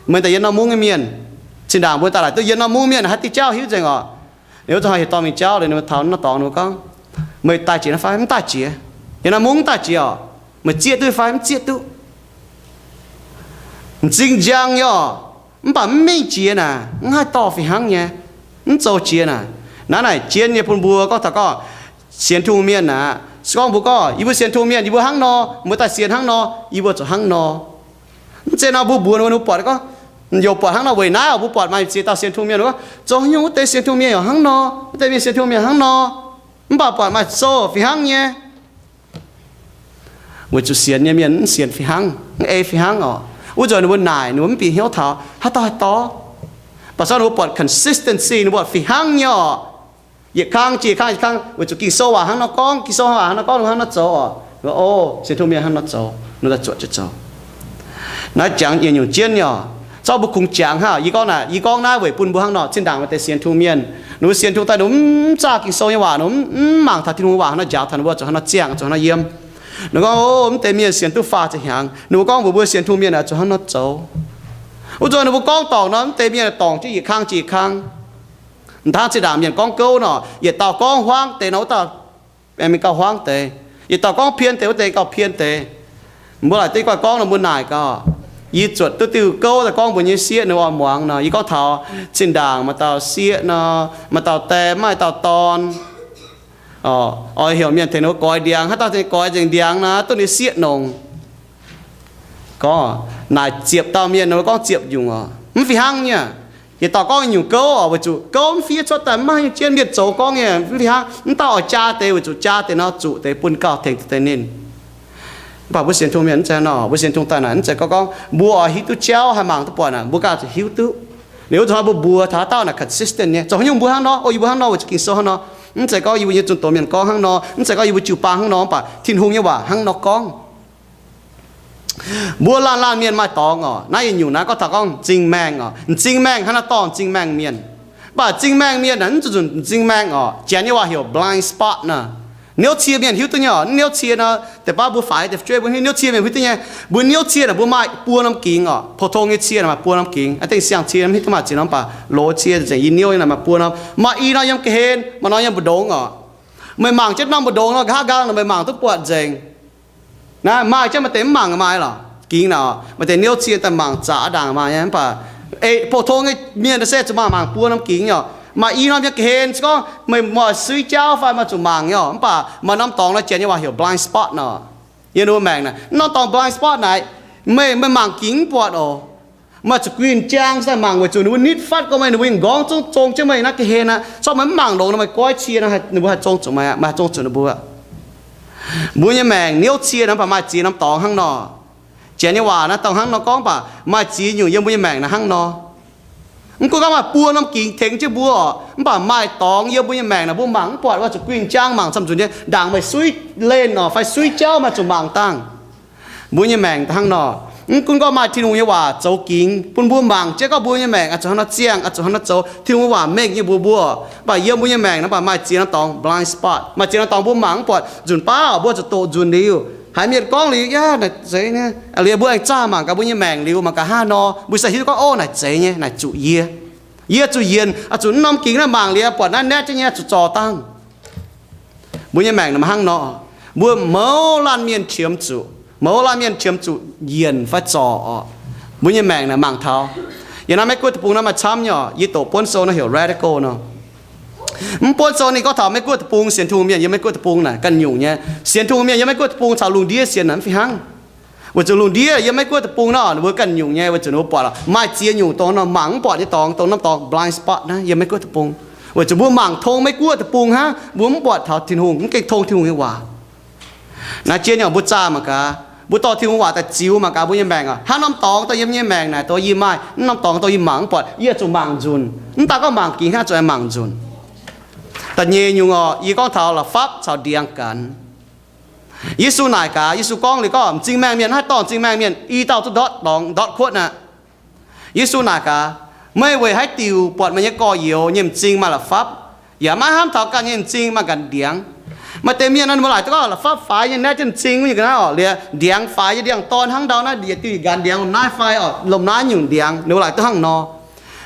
Meih daaih yiem norm mungv nyei mienh, zinh ndaangc mbuo daaih laaic duqv yiem norm mungv mienh, haih diuh jauv hiuv nzengc oc. Liuz wuov zanc heuc dorh mingh jauv liuz, ninh mbuo taux norm dorngx, ninh mbuo gorngv, meih daaih jiex naaiv fai? Mv daaih jiex. Yiem norm mungv mv daaih jiex oc. Meih zieqv duqv fai? Mv zieqv duqv. M'zing njang nyei oc, mv baac mv mingh jiex naaic, mv haih dorh fih hnangv nyei, mv zoux jiex naaic. Naaiv naaic jien nyei bun mbuo gorngv taux gorngv sienx Tin-Hungh mienh aqv. Se gorngv mbuo gorngv, yie mbuo sienx Tin-Hungh mienh, yie mbuo hnangv nor, meih daaih sienx hnangv nor, yie mbuo zuqc hnangv nor. Mv zeiz nor mbuo mbuox ninh mbuo buatc gorngv, youc buatc hnangv nor weic naaiv oc, mbuo buatc maaih ziex dauh sienx Tin-Hungh mienh gorngv, zoux haaix nyungc wuov deix sienx Tin-Hungh mienh yaac hnangv nor, wuov deix mienh sienx Tin-Hungh mienh hnangv nor, mv baac buatc maaih sou fih hnangv nyei. Weic zuqc sienx nyei mienh mv sienx fih hnangv, mv ei fih hnangv oc. Wuov nzunc ninh mbuo naaic, ninh mbuo mv bieqc hnyouv taux haaix dauh haih dorh. Mv baac se gorngv ninh mbuo buatc consistency, ninh mbuo buatc fih hnangv nyei oc, yietc kang jiex kang, yietc kang, weic zuqc Ging-Sou waac hnangv nor gorngv, Ging-Sou waac hnangv nor gorngv, ninh hnangv nor zoux oc. Ninh mbuo, o, sienx Tin-Hungh mienh hnangv nor zoux, ninh daaih zuotc jienv zoux. Naaiv jangx yietc nyungc jienv nyei oc. Zorqv mbuo kungx jangx hnangv. Yie gorngv naaiv, yie gorngv naaiv weic bun mbuo hnangv nor, zinh ndaangc maaih deix sienx Tin-Hungh mienh, ninh mbuo sienx Tin-Hungh daaih ninh mv zaah Ging-Sou nyei waac, ninh mv mangc taux Tin-Hungh waac hnangv nor njaaux taux ninh mbuo zuqc hnangv nor ziangh, zuqc hnangv nor yiem. Ninh gorngv, o, mv deix mienh sienx duqv faah ziepc hnyangx. Ninh mbuo gorngv mbuox mbuo sienx Tin-Hungh mienh aeqv, zuqc hnangv nor zoux. Wuov nzunc ninh mbuo gorngv dorngc nor, mv deix mienh dorngc jienv yietc kang jiex yietc kang. Mv hnangv zinh ndaangc mienh gorngv gouv nor, yietc dauh gorngv huaangv deix nor, wuov dauh mingh gauh huaangv deix. Yietc dauh gorngv pien deix, wuov deix gauh pien deix. Mbuo laaic duqv guai gorngv nor mbuo naaic gauh, yie zuotc duqv diuh gouv daaih gorngv mbuox nyei sieqv ninh oix muangx nor. Yie gorngv taux zinh ndaangc maaih dauh sieqv nor, maaih dauh die, maaih dauh dorn, oix heuc mienh tengx ninh mbuo goix ndiangx, haaix dauh tengx goix nzengc ndiangx nor, duqv ninh sieqv nongx. Gorngv naaic ziepc dauh mienh, ninh mbuo gorngv ziepc nyungc oc, mv fih hnangv nyei. Yietc dauh gorngv nyungc gouv oc, weic zuqc gouv mv fiev cuotv daaih mv maaih haaix nyungc jienv. Mienh zoux gorngv nyei mv fih hnangv, mv dauh oix jaa deix, weic zuqc jaa deix nor zuqc deix bun gauh tengx deix ninh. Mv baac mbuo sienx Tin-Hungh mienh mv zeiz nor, mbuo sienx Tin-Hungh daaih naaic mv zeiz gorngv gorngv mbuo oix hiuv duqv jauv haih mangc duqv buatc naaic, mbuo gauh zuqc hiuv duqv. Liuz wuov zanc mbuo mbuox taux haaix dauh naaic consistent nyei, zoux haaix nyungc mbuo hnangv nor, o, yie mbuo hnangv nor weic zuqc Ging-Sou hnangv nor. Mv zeiz gorngv yie mbuo nyei zunh doz mienh gorngv hnangv nor, mv zeiz gorngv yie mbuo jiu-baang hnangv nor, mv baac Tin-Hungh nyei waac hnangv nor gorngv. Mbuo laanh laanh mienh maaih dorngx oc. Naaiv yietc nyungc naaiv gorngv taux gorngv m'zing maengh oc. M'zing maengh hnangv naaiv dorh m'zing maengh mienh. Mv baac m'zing maengh mienh naaic, mv zuqc zunc m'zing maengh oc. Janx nyei waac heuc blind spot nor. Niouv cie mienh hiuv duqv nyei oc. Niouv cie nor, deix baav mbuo faix deix fu'jueiv mbuo hiuv niouv cie mienh hiuv duqv nyei. Mbuo niouv cie naaic mbuo maaih buo norm gingx oc. Pou-tong nyei cie naaic maaih buo norm gingx. Aa dengh siang-cie mv hiuv duqv maaih ziex norm, mv baac loz cie nzengc yie niouv nyei naaic maaih buo norm. Maaih i norm yiem ga'hlen, maaih norm yiem mbu'ndongx oc. Meih mangc jienv norm mbu'ndongx nor, nqa'haav nqaang nor meih mangc duqv buatc nzengc. Naaiv maaih jienv maaih deix mv mangc maaih lorqc. Gingx naaic, maaih deix niouv cie daaih mangc zaqc aqv ndaangc maaih nyei, mv baac ei pou-tong nyei mienh se zuqc maaih mangc buo norm gingx nyei oc. Maaih i norm yiem ga'hlen, se gorngv meih moic suiv jauv fai maaih zuqc mangc nyei oc. Mv baac maaih norm dorngx nor, Janx nyei waac heuc blind spot nor. Yiem ninh mbuo maengc naaic, norm dorngx blind spot naaic, meih, meih mangc gingx mv buatc oc. Meih zuqc guinh jaang daaih mangc weic zuqc ninh mbuo nitv fatv gorngv meih, ninh mbuo nqorngv zungv zong jienv meih naaiv ga'hlen aqv. Corc meih mv mangc longx nor, meih goiv cie nor, ninh mbuo haih zong zuqc meih, meih haih zong zuqc ninh mbuo. Mbuo nyei maengc niouv cie nor, mv baac maaih ziex norm dorngx hnangv nor. Janx nyei waac naaiv dongh hnangv nor gorngv, mv baac maaih ziex nyungc yiem mbuo nyei maengc naaiv hnangv nor. Mv gunv gorngv maaih buo norm gingx tengx jienv mbuo oc, mv baac maaih dorngx yiem mbuo nyei maengc naaic mbuo mangc mv buatc, oix zuqc guinh jaang mangc camv nzunc nyei, ndaangc meih suiv lenh oc fai suiv jauv maaih zuqc mangc dangh. Mbuo nyei maengc hnangv nor, mv gunv gorngv maaih Tin-Hungh nyei waac zoux gingx bun mbuo mangc jienv gorngv mbuo nyei maengc oix zuqc hnangv nor ziangh, oix zuqc hnangv nor zoux, Tin-Hungh nyei waac mengh nyei mbuox mbuo. Mv baac yiem mbuo nyei maengc naaiv, mv baac maaih ziex norm dorngx blind spot, maaih ziex norm dorngx mbuo mangc mv buatc. Nzunc baav oc, mbuo zuqc doqc nzunc liuz, haiz mienh gorngv liuz, yaac naaic zeiz nyei. Liuz mbuo aengx zaah mangc gaax mbuo nyei maengc liuz, mangc gaax hnangv nor, mbuo se hiuv duqv gorngv, ov, naaic zeiz nyei, naaic zuqc yie. Yie zuqc yienc, oix zuqc mv norm gingx naaiv mangc liuz buatc naaiv naetv jienv nyei, zuqc zorc dangh. Mbuo nyei maengc naaic hnangv nor, mbuo mouz laanh mienh qiemx zuqc, mouz laanh mienh qiemx zuqc yienc fai zorc oc. Mbuo nyei maengc naaic mangc taux, yiem naaiv Meiv Guoqv deic-bung naaiv maaih camv nyei oc. Yie doqc buonv sou naaiv heuc Radical nor. Mv buonv sou ninh gorngv taux Meiv Guoqv deic-bung, sienx Tin-Hungh mienh yiem Meiv Guoqv deic-bung naaic ganh nyungc nyei. Sienx Tin-Hungh mienh yiem Meiv Guoqv deic-bung caux lungh ndiev sienx naaic mv fih hnangv. Weic zuqc lungh ndiev yiem Meiv Guoqv deic-bung naaiv, ninh mbuo ganh nyungc nyei, weic zuqc ninh mbuo buatc mangc mv buatc nyei dorngx, dongh norm dorngx blind spot naaiv yiem Meiv Guoqv deic-bung. Weic zuqc mbuo mangc tong Meiv Guoqv deic-bung hnangv, mbuo mv buatc taux Tin-Hungh, mv gengh tong Tin-Hungh nyei waac. Naaiv jien nyei mbuo zaah mangc gaax, mbuo dorh Tin-Hungh waac daaih ziux mangc gaax mbuo nyei maengc oc, hnangv norm dorngx dongh yiem nyei maengc naaic dongh yie maaih, mv norm dorngx dongh yie mangc mv buatc, yie zuqc mangc nzunc. Mv daaih gorngv mangc gingx hnangv, zuqc aengx mangc nzunc. Da'nyeic nyungc oc, yie gorngv taux la'fapv caux ndiangx ganh. Yesu naaic gaax, Yesu gorngv liuz gorngv m'zing maengh mienh, haih dorh m'zing maengh mienh i dauh duqv ndortv dorngx ndortv kuotv aqv. Yesu naaic gaax, meih weic haaix diuc buatc meih nyei gorx-youz nyei m'zing maaih la'fapv, yaac maiv hnamv taux ganh nyei m'zing maaih nqanx ndiangx? Maaih deix mienh nor, ninh mbuo laaic duqv gorngv la'fapv faix nyei naaiv jienv m'zing wuov nyungc ga'naaiv oc, liuz ndiangx faix nyei ndiangx-dorn hnangv ndau naaiv, yietc diuh nqanx ndiangx lomh naaiv fai oc, lomh naaiv nyungc ndiangx, ninh mbuo laaic duqv hnangv nor.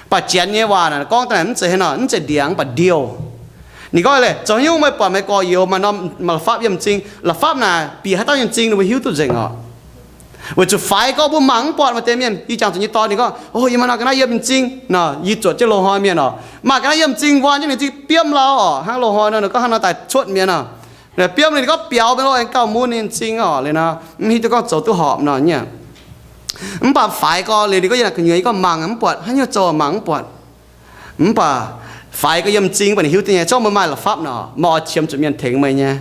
Mv baac Janx nyei waac naaic gorngv daaih mv zeiz hnangv nor, mv zeiz ndiangx, mv baac ndiouh. Ninh gorngv leh, zoux haaix nyungc meih buatc meih gorx-youz maaih norm la'fapv yiem m'zing? La'fapv naaic bieqc haaix dauh nyei m'zing ninh mbuo hiuv duqv nzengc oc. Weic zuqc faix gorngv mbuo mangc mv buatc. Maaih deix mienh, yie jangx zuqc nyei dorn ninh gorngv, o, yie maaih norm ga'naaiv yiem m'zing nor, yie zuotc jienv loz-hnoi mienh oc, maaih ga'naaiv yiem m'zing, wuonh jienv ninh m'zing biomv lauh oc, hnangv loz-hnoi nor ninh gorngv hnangv nor daaih cuotv mienh oc. Biomv ninh gorngv biaux mingh loh, aengx gauh mun ninh m'zing oc, liuz nor mv hiuv duqv gorngv zoux duqv horpc nor nyei. Mv baac faix gorx liuz ninh gorngv, yie naaic gu'nyuoz yie gorngv mangc mv buatc, haaix nyungc zoux mangc mv buatc. Mv baac faix gorx yiem m'zing, mv baac ninh hiuv duqv nyei, zorqv meih maaih la'fapv nor, meih oix qiemx zuqc mienh tengx meih nyei.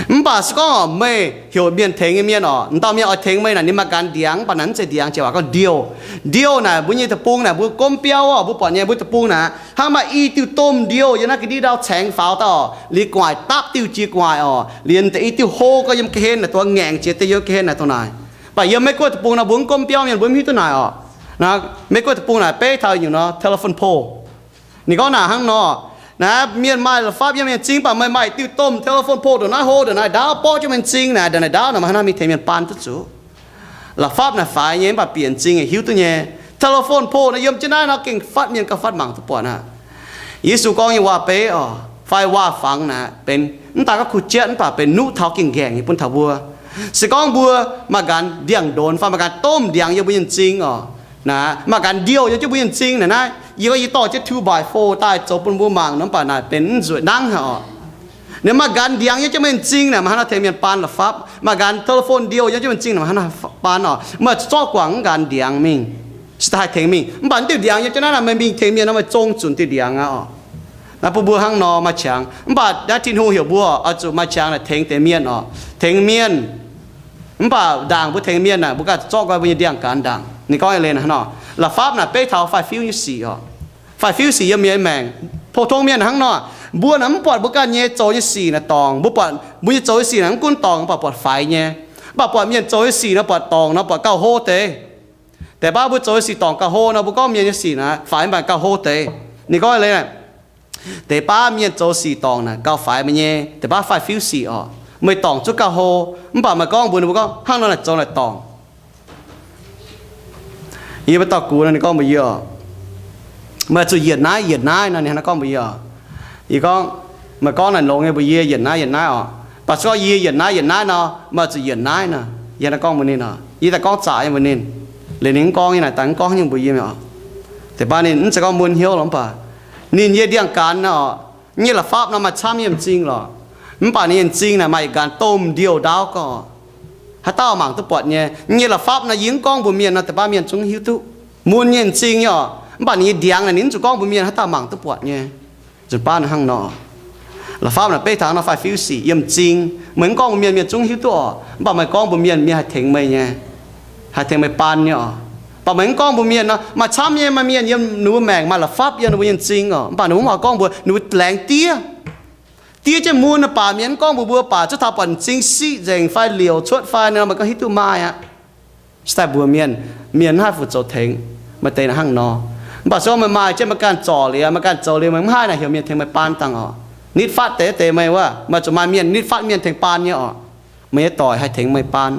Mv baac se gorngv meih heuc mienh tengx nyei mienh oc, m'dauh mienh oix tengx meih naaic, ninh maaih nqanx ndiangx, mv baac naaic mv zeiz ndiangx, jiex waac gorngv ndiouh. Ndiouh naaic mbuo nyei deic-bung naaic mbuo gomv biauv oc, mbuo buatc nyei mbuo deic-bung naaic hnangv maaih i diuh domh ndiouh yiem naaiv ga'ndiev ndau caengx faaux daaih oc, liuz gu'nguaaic dapv diuh jiex gu'nguaaic oc, liuz deix i diuh hlo gorx yiem ga'hlen naaic dongh ngaengc jiex deix yiem ga'hlen naaic dongh naaic. Mv baac yiem Meiv Guoqv deic-bung nor mbuo mv gomv biauv mienh, mbuo mv hiuv duqv naaic oc. Naaiv Meiv Guoqv deic-bung naaic beiv taux nyungc nor telephone pole. Ninh gorngv naaic hnangv nor, naaiv mienh maaih la'fapv yiem mienh m'zing, mv baac meih maaih diuh domh telephone pole ndongc naaiv hlo ndongc naaiv ndaauv borqv jienv mienh m'zing naaic, ndongc naaiv ndaauv nor meih hnangv naaiv mingh tengx mienh baan duqv zuqc. La'fapv naaic faix nyei, mv baac bieqc m'zing hiuv duqv nyei. Telephone pole naaiv yiem jienv naaiv nor gengh fatv mienh gauh fatv mangc duqv buatc aqv. Yesu gorngv nyei waac-beiv oc, fai waac-fangx naaic benx mv daaih gorngv kuh jietv, mv baac benx nuqv taux gengh nqaengc nyei bun taux mbuo. Se gorngv mbuo maaih nqanx ndiangx-ndonx fai maaih nqanx domh ndiangx yiem mbuo nyei m'zing oc, naaic maaih nqanx ndiouh yiem jienv mbuo nyei m'zing naaic, naaiv yie gorngv yie dorh jienv two by four daaih zoux bun mbuo mangc nor, mv baac naaic benx nzueic nangv haic oc. Ninh maaih nqanx ndiangx yiev jienv meih m'zing naaic, meih hnangv nor tengx mienh baan la'fapv. Maaih nqanx telephone ndiouh yiev jienv meih m'zing naaic, meih hnangv nor baan oc. Meih zuqc zorqv guangc mv nqanx ndiangx mingh, se daaih haih tengx mingh. Mv baac mv diuh ndiangx yiev jienv naaiv nor, meih mingh tengx mienh nor, meih zong zunc diuh ndiangx aqv oc. Naaiv bun mbuo hnangv nor maaih qangx. Mv baac naaiv Tin-Hungh heuc mbuo oix zuqc maaih qangx naaic tengx deix mienh oc, tengx mienh. Mv baac ndaangc mbuo tengx mienh naaic, mbuo ganh zuqc zorqv guai mbuo nyei ndiangx-gaanv ndaangc. Ninh gorngv eix leiz naaic hnangv nor, la'fapv naaic beiv taux faix-fiuv nyei sic oc. Faix-fiuv sic yiem mienh maengc, pou-tong mienh hnangv nor, mbuo naaic mv buatc mbuo ganh nyei zoux nyei sic naaic dorngc. Mbuo buatc mbuo nyei zoux nyei sic naaic mv gunv dorngc, mv baac buatc faix nyei. Mv baac buatc mienh zoux nyei sic nor buatc dorngc nor buatc gauh hlo deix. Deix baav mbuo zoux nyei sic dorngc gauh hlo nor, mbuo gorngv mienh nyei sic naaic faix, mv baac gauh hlo deix. Ninh gorngv eix leiz naaic, deix baav mienh zoux sic dorngc naaic gauh faix meih nyei, deix baav faix-fiuv sic oc, meih dorngc zuqc gauh hlo. Mv baac meih gorngv mbuox ninh mbuo gorngv hnangv nor naaic zoux naaic dorngc. Yie mbuo dauh gux nor ninh gorngv mbuox yie oc, meih zuqc yienc naaiv yienc naaiv nor, ninh hnangv naaiv gorngv mbuox yie oc. Yie gorngv, meih gorngv naaic longx nyei mbuox yie yienc naaiv yienc naaiv oc. Mv baac se gorngv yie yienc naaiv yienc naaiv nor, meih zuqc yienc naaiv nor, yie hnangv naaiv gorngv mbuox ninh oc. Yie daaih gorngv zaqc nyei mbuox ninh. Liuz ninh mv gorngv nyei naaic, daaih mv gorngv nyei mbuox yie mi'aqv. Deix baav ninh mv zeiz gorngv mun hnyouv lorqc, mv baac ninh nyei ndiangx-gaanv nor, nyei la'fapv nor maaih camv nyei m'zing lorqc. Mv baac ninh nyei m'zing naaic maaih yietc nqaanx domh ndiouh ndaauv gorqv. Haaix dauh mangc duqv buatc nyei. Nyei la'fapv nor yie mv gorngv mbuox mienh nor, deix baav mienh zungv hiuv duqv. Mun nyei m'zing nyei oc, mv baac ninh nyei ndiangx naaic ninh mv zuqc gorngv mbuox mienh, haaix dauh mangc duqv buatc nyei. Nzunc baav hnangv nor. La'fapv naaic beiv taux nor fai fiuv sic yiem m'zing. Meih mv gorngv mbuox mienh, mienh zungv hiuv duqv oc. Mv baac meih gorngv mbuox mienh, mienh haih tengx meih nyei, haih tengx meih baan nyei oc. Mv baac meih mv gorngv mbuox mienh nor, maaih camv nyei, maaih mienh yiem ninh mbuo maengc maaih la'fapv yiem ninh mbuo nyei m'zing oc. Mv baac ninh mbuo mv oix gorngv mbuox, ninh mbuo laengz diev. Diev jienv mun baac mienh mv gorngv mbuox mbuo, baac zuov taux buatc m'zing siqv nzengc fai liouc cuotv fai nor, meih gorngv hiuv duqv maaih aqv. Se daaih mbuox mienh, mienh mv haih fu-zoux tengx. Maaih deix naaic hnangv nor. Mv baac se gorngv meih maaih jienv meih ganh zorc liuz, meih ganh zoux liuz, meih mv haih naaic heuc mienh tengx meih baan dangh oc. Nitv fatv deix deix meih wuov, meih zuqc maaih mienh nitv fatv mienh tengx baan nyei oc. Meih nyei doic haih tengx meih baan.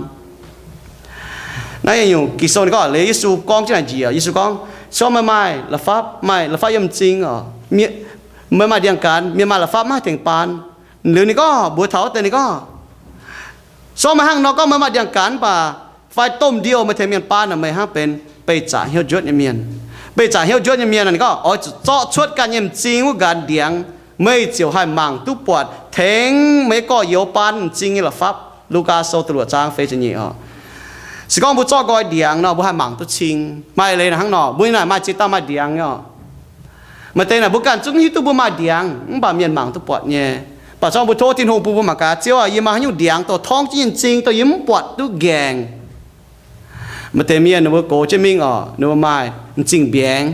Naaiv nyungc Ging-Sou ninh gorngv liuz Yesu gorngv jienv naaic njiec, Yesu gorngv, se gorngv meih maaih la'fapv, maaih la'fapv yiem m'zing oc, meih maaih ndiangx-gaanx, mienh maaih la'fapv mv haih tengx baan. Liuz ninh gorngv mbuox taux wuov deix ninh gorngv, se gorngv meih hnangv nor gorngv meih maaih ndiangx-gaanx mv baac fai domh ndiouh meih tengx mienh baan naaic, meih hnangv benx beih zaqc hnyouv njuotv nyei mienh. Beih zaqc hnyouv njuotv nyei mienh ninh gorngv oix zuqc zorqv cuotv ganh nyei m'zing wuov nqanx ndiangx, meih ziouc haih mangc duqv buatc tengx meih nyei gorx-youz baan m'zing nyei la'fapv. Lugaa Sou da'luoqc zaang feix ziepc nyeic oc. Se gorngv mbuo zorqv nqoi ndiangx nor, mbuo haih mangc duqv cing. Maaih leiz naaic hnangv nor, mbuo naaic maaih ziex dauh maaih ndiangx nyei oc. Maaih deix naaic mbuo ganh zungv hiuv duqv mbuo maaih ndiangx, mv baac mienh mangc duqv buatc nyei. Mv baac se gorngv mbuo tov Tin-Hungh bun mbuo mangc gaax, Ziouv aah, yie maaih haaix nyungc ndiangx dongh torngv jienv nyei m'zing, dongh yie mv buatc duqv nqaengc. Maaih deix mienh ninh mbuo gox jienv mingh oc, ninh mbuo maaih m'zing mbiaengx.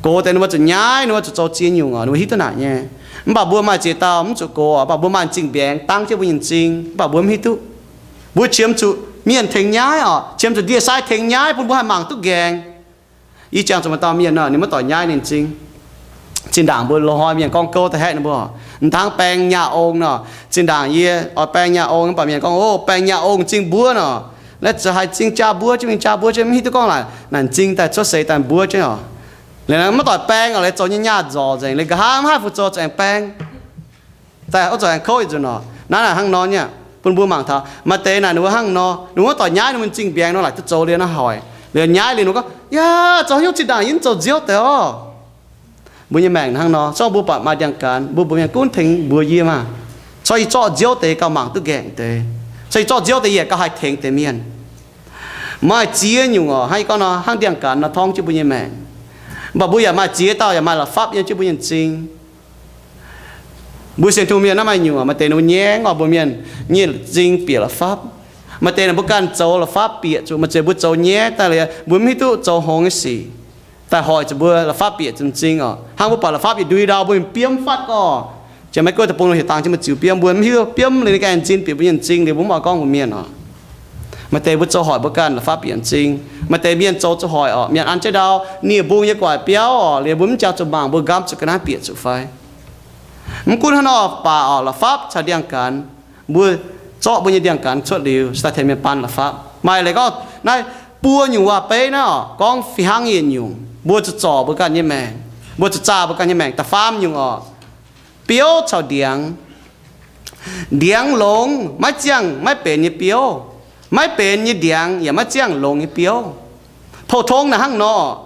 Gox deix ninh mbuo zuqc nyaiv, ninh mbuo zuqc zoux ziex nyungc oc, ninh mbuo hiuv duqv naaic nyei. Mv baac mbuo maaih ziex dauh mv zuqc gox oc, mv baac mbuo maaih m'zing mbiaengx dangv jienv mbuo nyei m'zing, mv baac mbuo mv hiuv duqv. Mbuo qiemx zuqc mienh tengx nyaiv oc, qiemx zuqc ndie-sai tengx nyaiv bun mbuo haih mangc duqv nqaengc. Yie jangx zuqc maaih dauh mienh nor, ninh maiv doic nyaiv ninh m'zing. Zinh ndaangc mbuo loz-hnoi mienh gorngv gouv da'haeqv ninh mbuo, m'dangv baeng nyaah ong nor. Zinh ndaangc yie oix baeng nyaah ong, mv baac mienh gorngv, Ov, baeng nyaah ong m'zing mbuov nor. Laetc zuqc haiz m'zing jaa mbuov jienv, m'zing jaa mbuov jienv, mv hiuv duqv gorngv naaic, naaic m'zing daaih cuotv seix daaih mbuov jienv oc. Liuz mv doic baeng oc, liuz zoux nyei nyaah nzorc nzengc, liuz nqa'haav mv haih fu-zoux, zuqc aengx baeng. Daaih oix zuqc aengx kouv yietc nzunc oc. Naaiv naaic hnangv nor nyei, bun mbuo mangc taux maaih deix naaic ninh mbuo hnangv nor, ninh mbuo mv doic nyaiv ninh mbuo m'zing mbiaengx nor, laaic duqv zoux liuz naaiv hoic. Liuz nyaiv liuz ninh mbuo gorngv, Yaac zoux haaix nyungc zinh ndaangc yie mv zoux nziouv deix oc. Mbuo nyei maengc hnangv nor, zorqv mbuo buatc maaih ndiangx-gaanx, mbuo mbuox mienh, Gunv tengx mbuox yie maah! Corc yie zorqv nziouv deix gauh mangc duqv nqaengc deix. Corc yie zorqv nziouv deix yaac gauh haih tengx deix mienh. Maaih ziex nyungc oc, hnangv yie gorngv nor, hnangv ndiangx-gaanx nor torngv jienv mbuo nyei maengc. Mv baac mbuo yaac maaih ziex dauh yaac maaih la'fapv yiem jienv mbuo nyei m'zing. Mbuo sienx Tin-Hungh mienh naaiv maaih nyungc, maaih deix ninh mbuo ngaengv oc, mbuo mienh nyei m'zing bieqc la'fapv. Maaih deix naaic mbuo ganh zoux la'fapv bieqc zuqc, maaih deix mbuo zoux nyaiv daaih liuz, mbuo mv hiuv duqv zoux hngongx nyei sic. Daaih hoic zuqc mbuo la'fapv bieqc zuqc m'zing oc. Hnangv mbuo buatc la'fapv yietc ndui ndau, mbuo mingh biomv fatv gorqv, janx maiv guoqv deic-bung lorqc, heuc dangx jienv mbuo ziux biomv, mbuo mv hiuv biomv liuz ninh ganh m'zing bieqc mbuo nyei m'zing liuz, mbuo mv oix gorngv mbuox mienh oc. Maaih deix mbuo zoux hoic mbuo ganh la'fapv bieqc m'zing. Maaih deix mienh zoux zuqc hoic oc, mienh an jienv ndau nie-mbung nyei guaaic biauv oc, liuz mbuo mv jangx zuqc mangc mbuo nqamv zuqc ga'naaiv bieqc zuqc fai. Mv gunv hnangv nor baac oc, la'fapv caux ndiangx-gaanx, mbuo zorqv mbuo nyei ndiangx-gaanx cuotv liuz, se daaih tengx mienh baan la'fapv. Maaih leiz gorngv naaiv buo nyungc waac-beiv naaiv oc, gorngv fih hnangv yietc nyungc, mbuo zuqc zorc mbuo ganh nyei maengc, mbuo zuqc zaah mbuo ganh nyei maengc. Da'faam nyungc oc, biouv caux ndiangx. Ndiangx longx maiv ziangh maiv benx nyei biouv, maiv benx nyei ndiangx yaac maiv ziangh longx nyei biouv. Pou-tong naaic hnangv nor.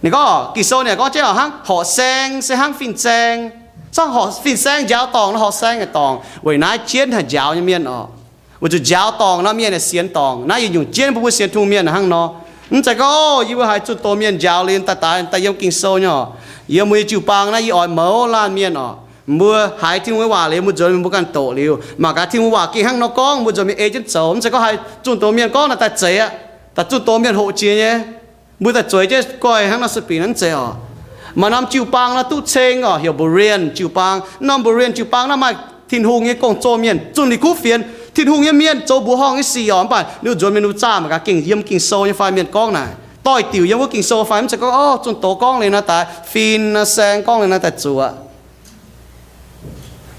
Ninh gorngv, Ging-Sou ninh gorngv jienv oc, hnangv horqc saeng se hnangv fin-saeng. Zorqv horqc fin-saeng njaaux dorngc nor, horqc saeng yaac dorngc. Weic naaiv jienv haih njaaux nyei mienh oc, weic zuqc njaaux dorngc nor mienh yaac sienx dorngc. Naaiv yietc nyungc jienv bun mbuo sienx Tin-Hungh mienh hnangv nor. Mv zeiz gorngv, Ov, yie mbuo haiz zunh doz mienh njaaux liuz daaih daaih daaih yiem Ging-Sou nyei oc. Yiem mbuo nyei jiu-baang naaiv yie oix mouz laanh mienh oc. Mbuo haiz Tin-Hungh nyei waac liuz, mbuo nzuonx mingh mbuo ganh doqc liuz, mangc gaax Tin-Hungh waac gengh hnangv nor gorngv, mbuo nzuonx mingh ei jienv zoux. Mv zeiz gorngv haiz zunh doz mienh gorngv naaic daaih zeiz aqv, daaih zunh doz mienh hoqc jiex nyei, mbuo daaih zueiz jienv goiv hnangv nor sueih binc naaiv mv zeiz oc. Maaih norm jiu-baang nor duqv ceng oc, heuc Berean jiu-baang. Norm Berean jiu-baang naaiv maaih Tin-Hungh nyei gong-zoh mienh zunh ninh kuv fienx, Tin-Hungh nyei mienh zoux mbuoqc horngh nyei sic oc. Mv baac ninh mbuo nzuonx mingh ninh mbuo zaah mangc gaax gengh yiem Ging-Sou nyei fai, mienh gorngv naaic doix-diuc yiem wuov Ging-Sou fai. Mv zeiz gorngv, Ov, zunh doz gorngv liuz naaiv daaih fin nor, saeng gorngv liuz naaiv daaih zuqc.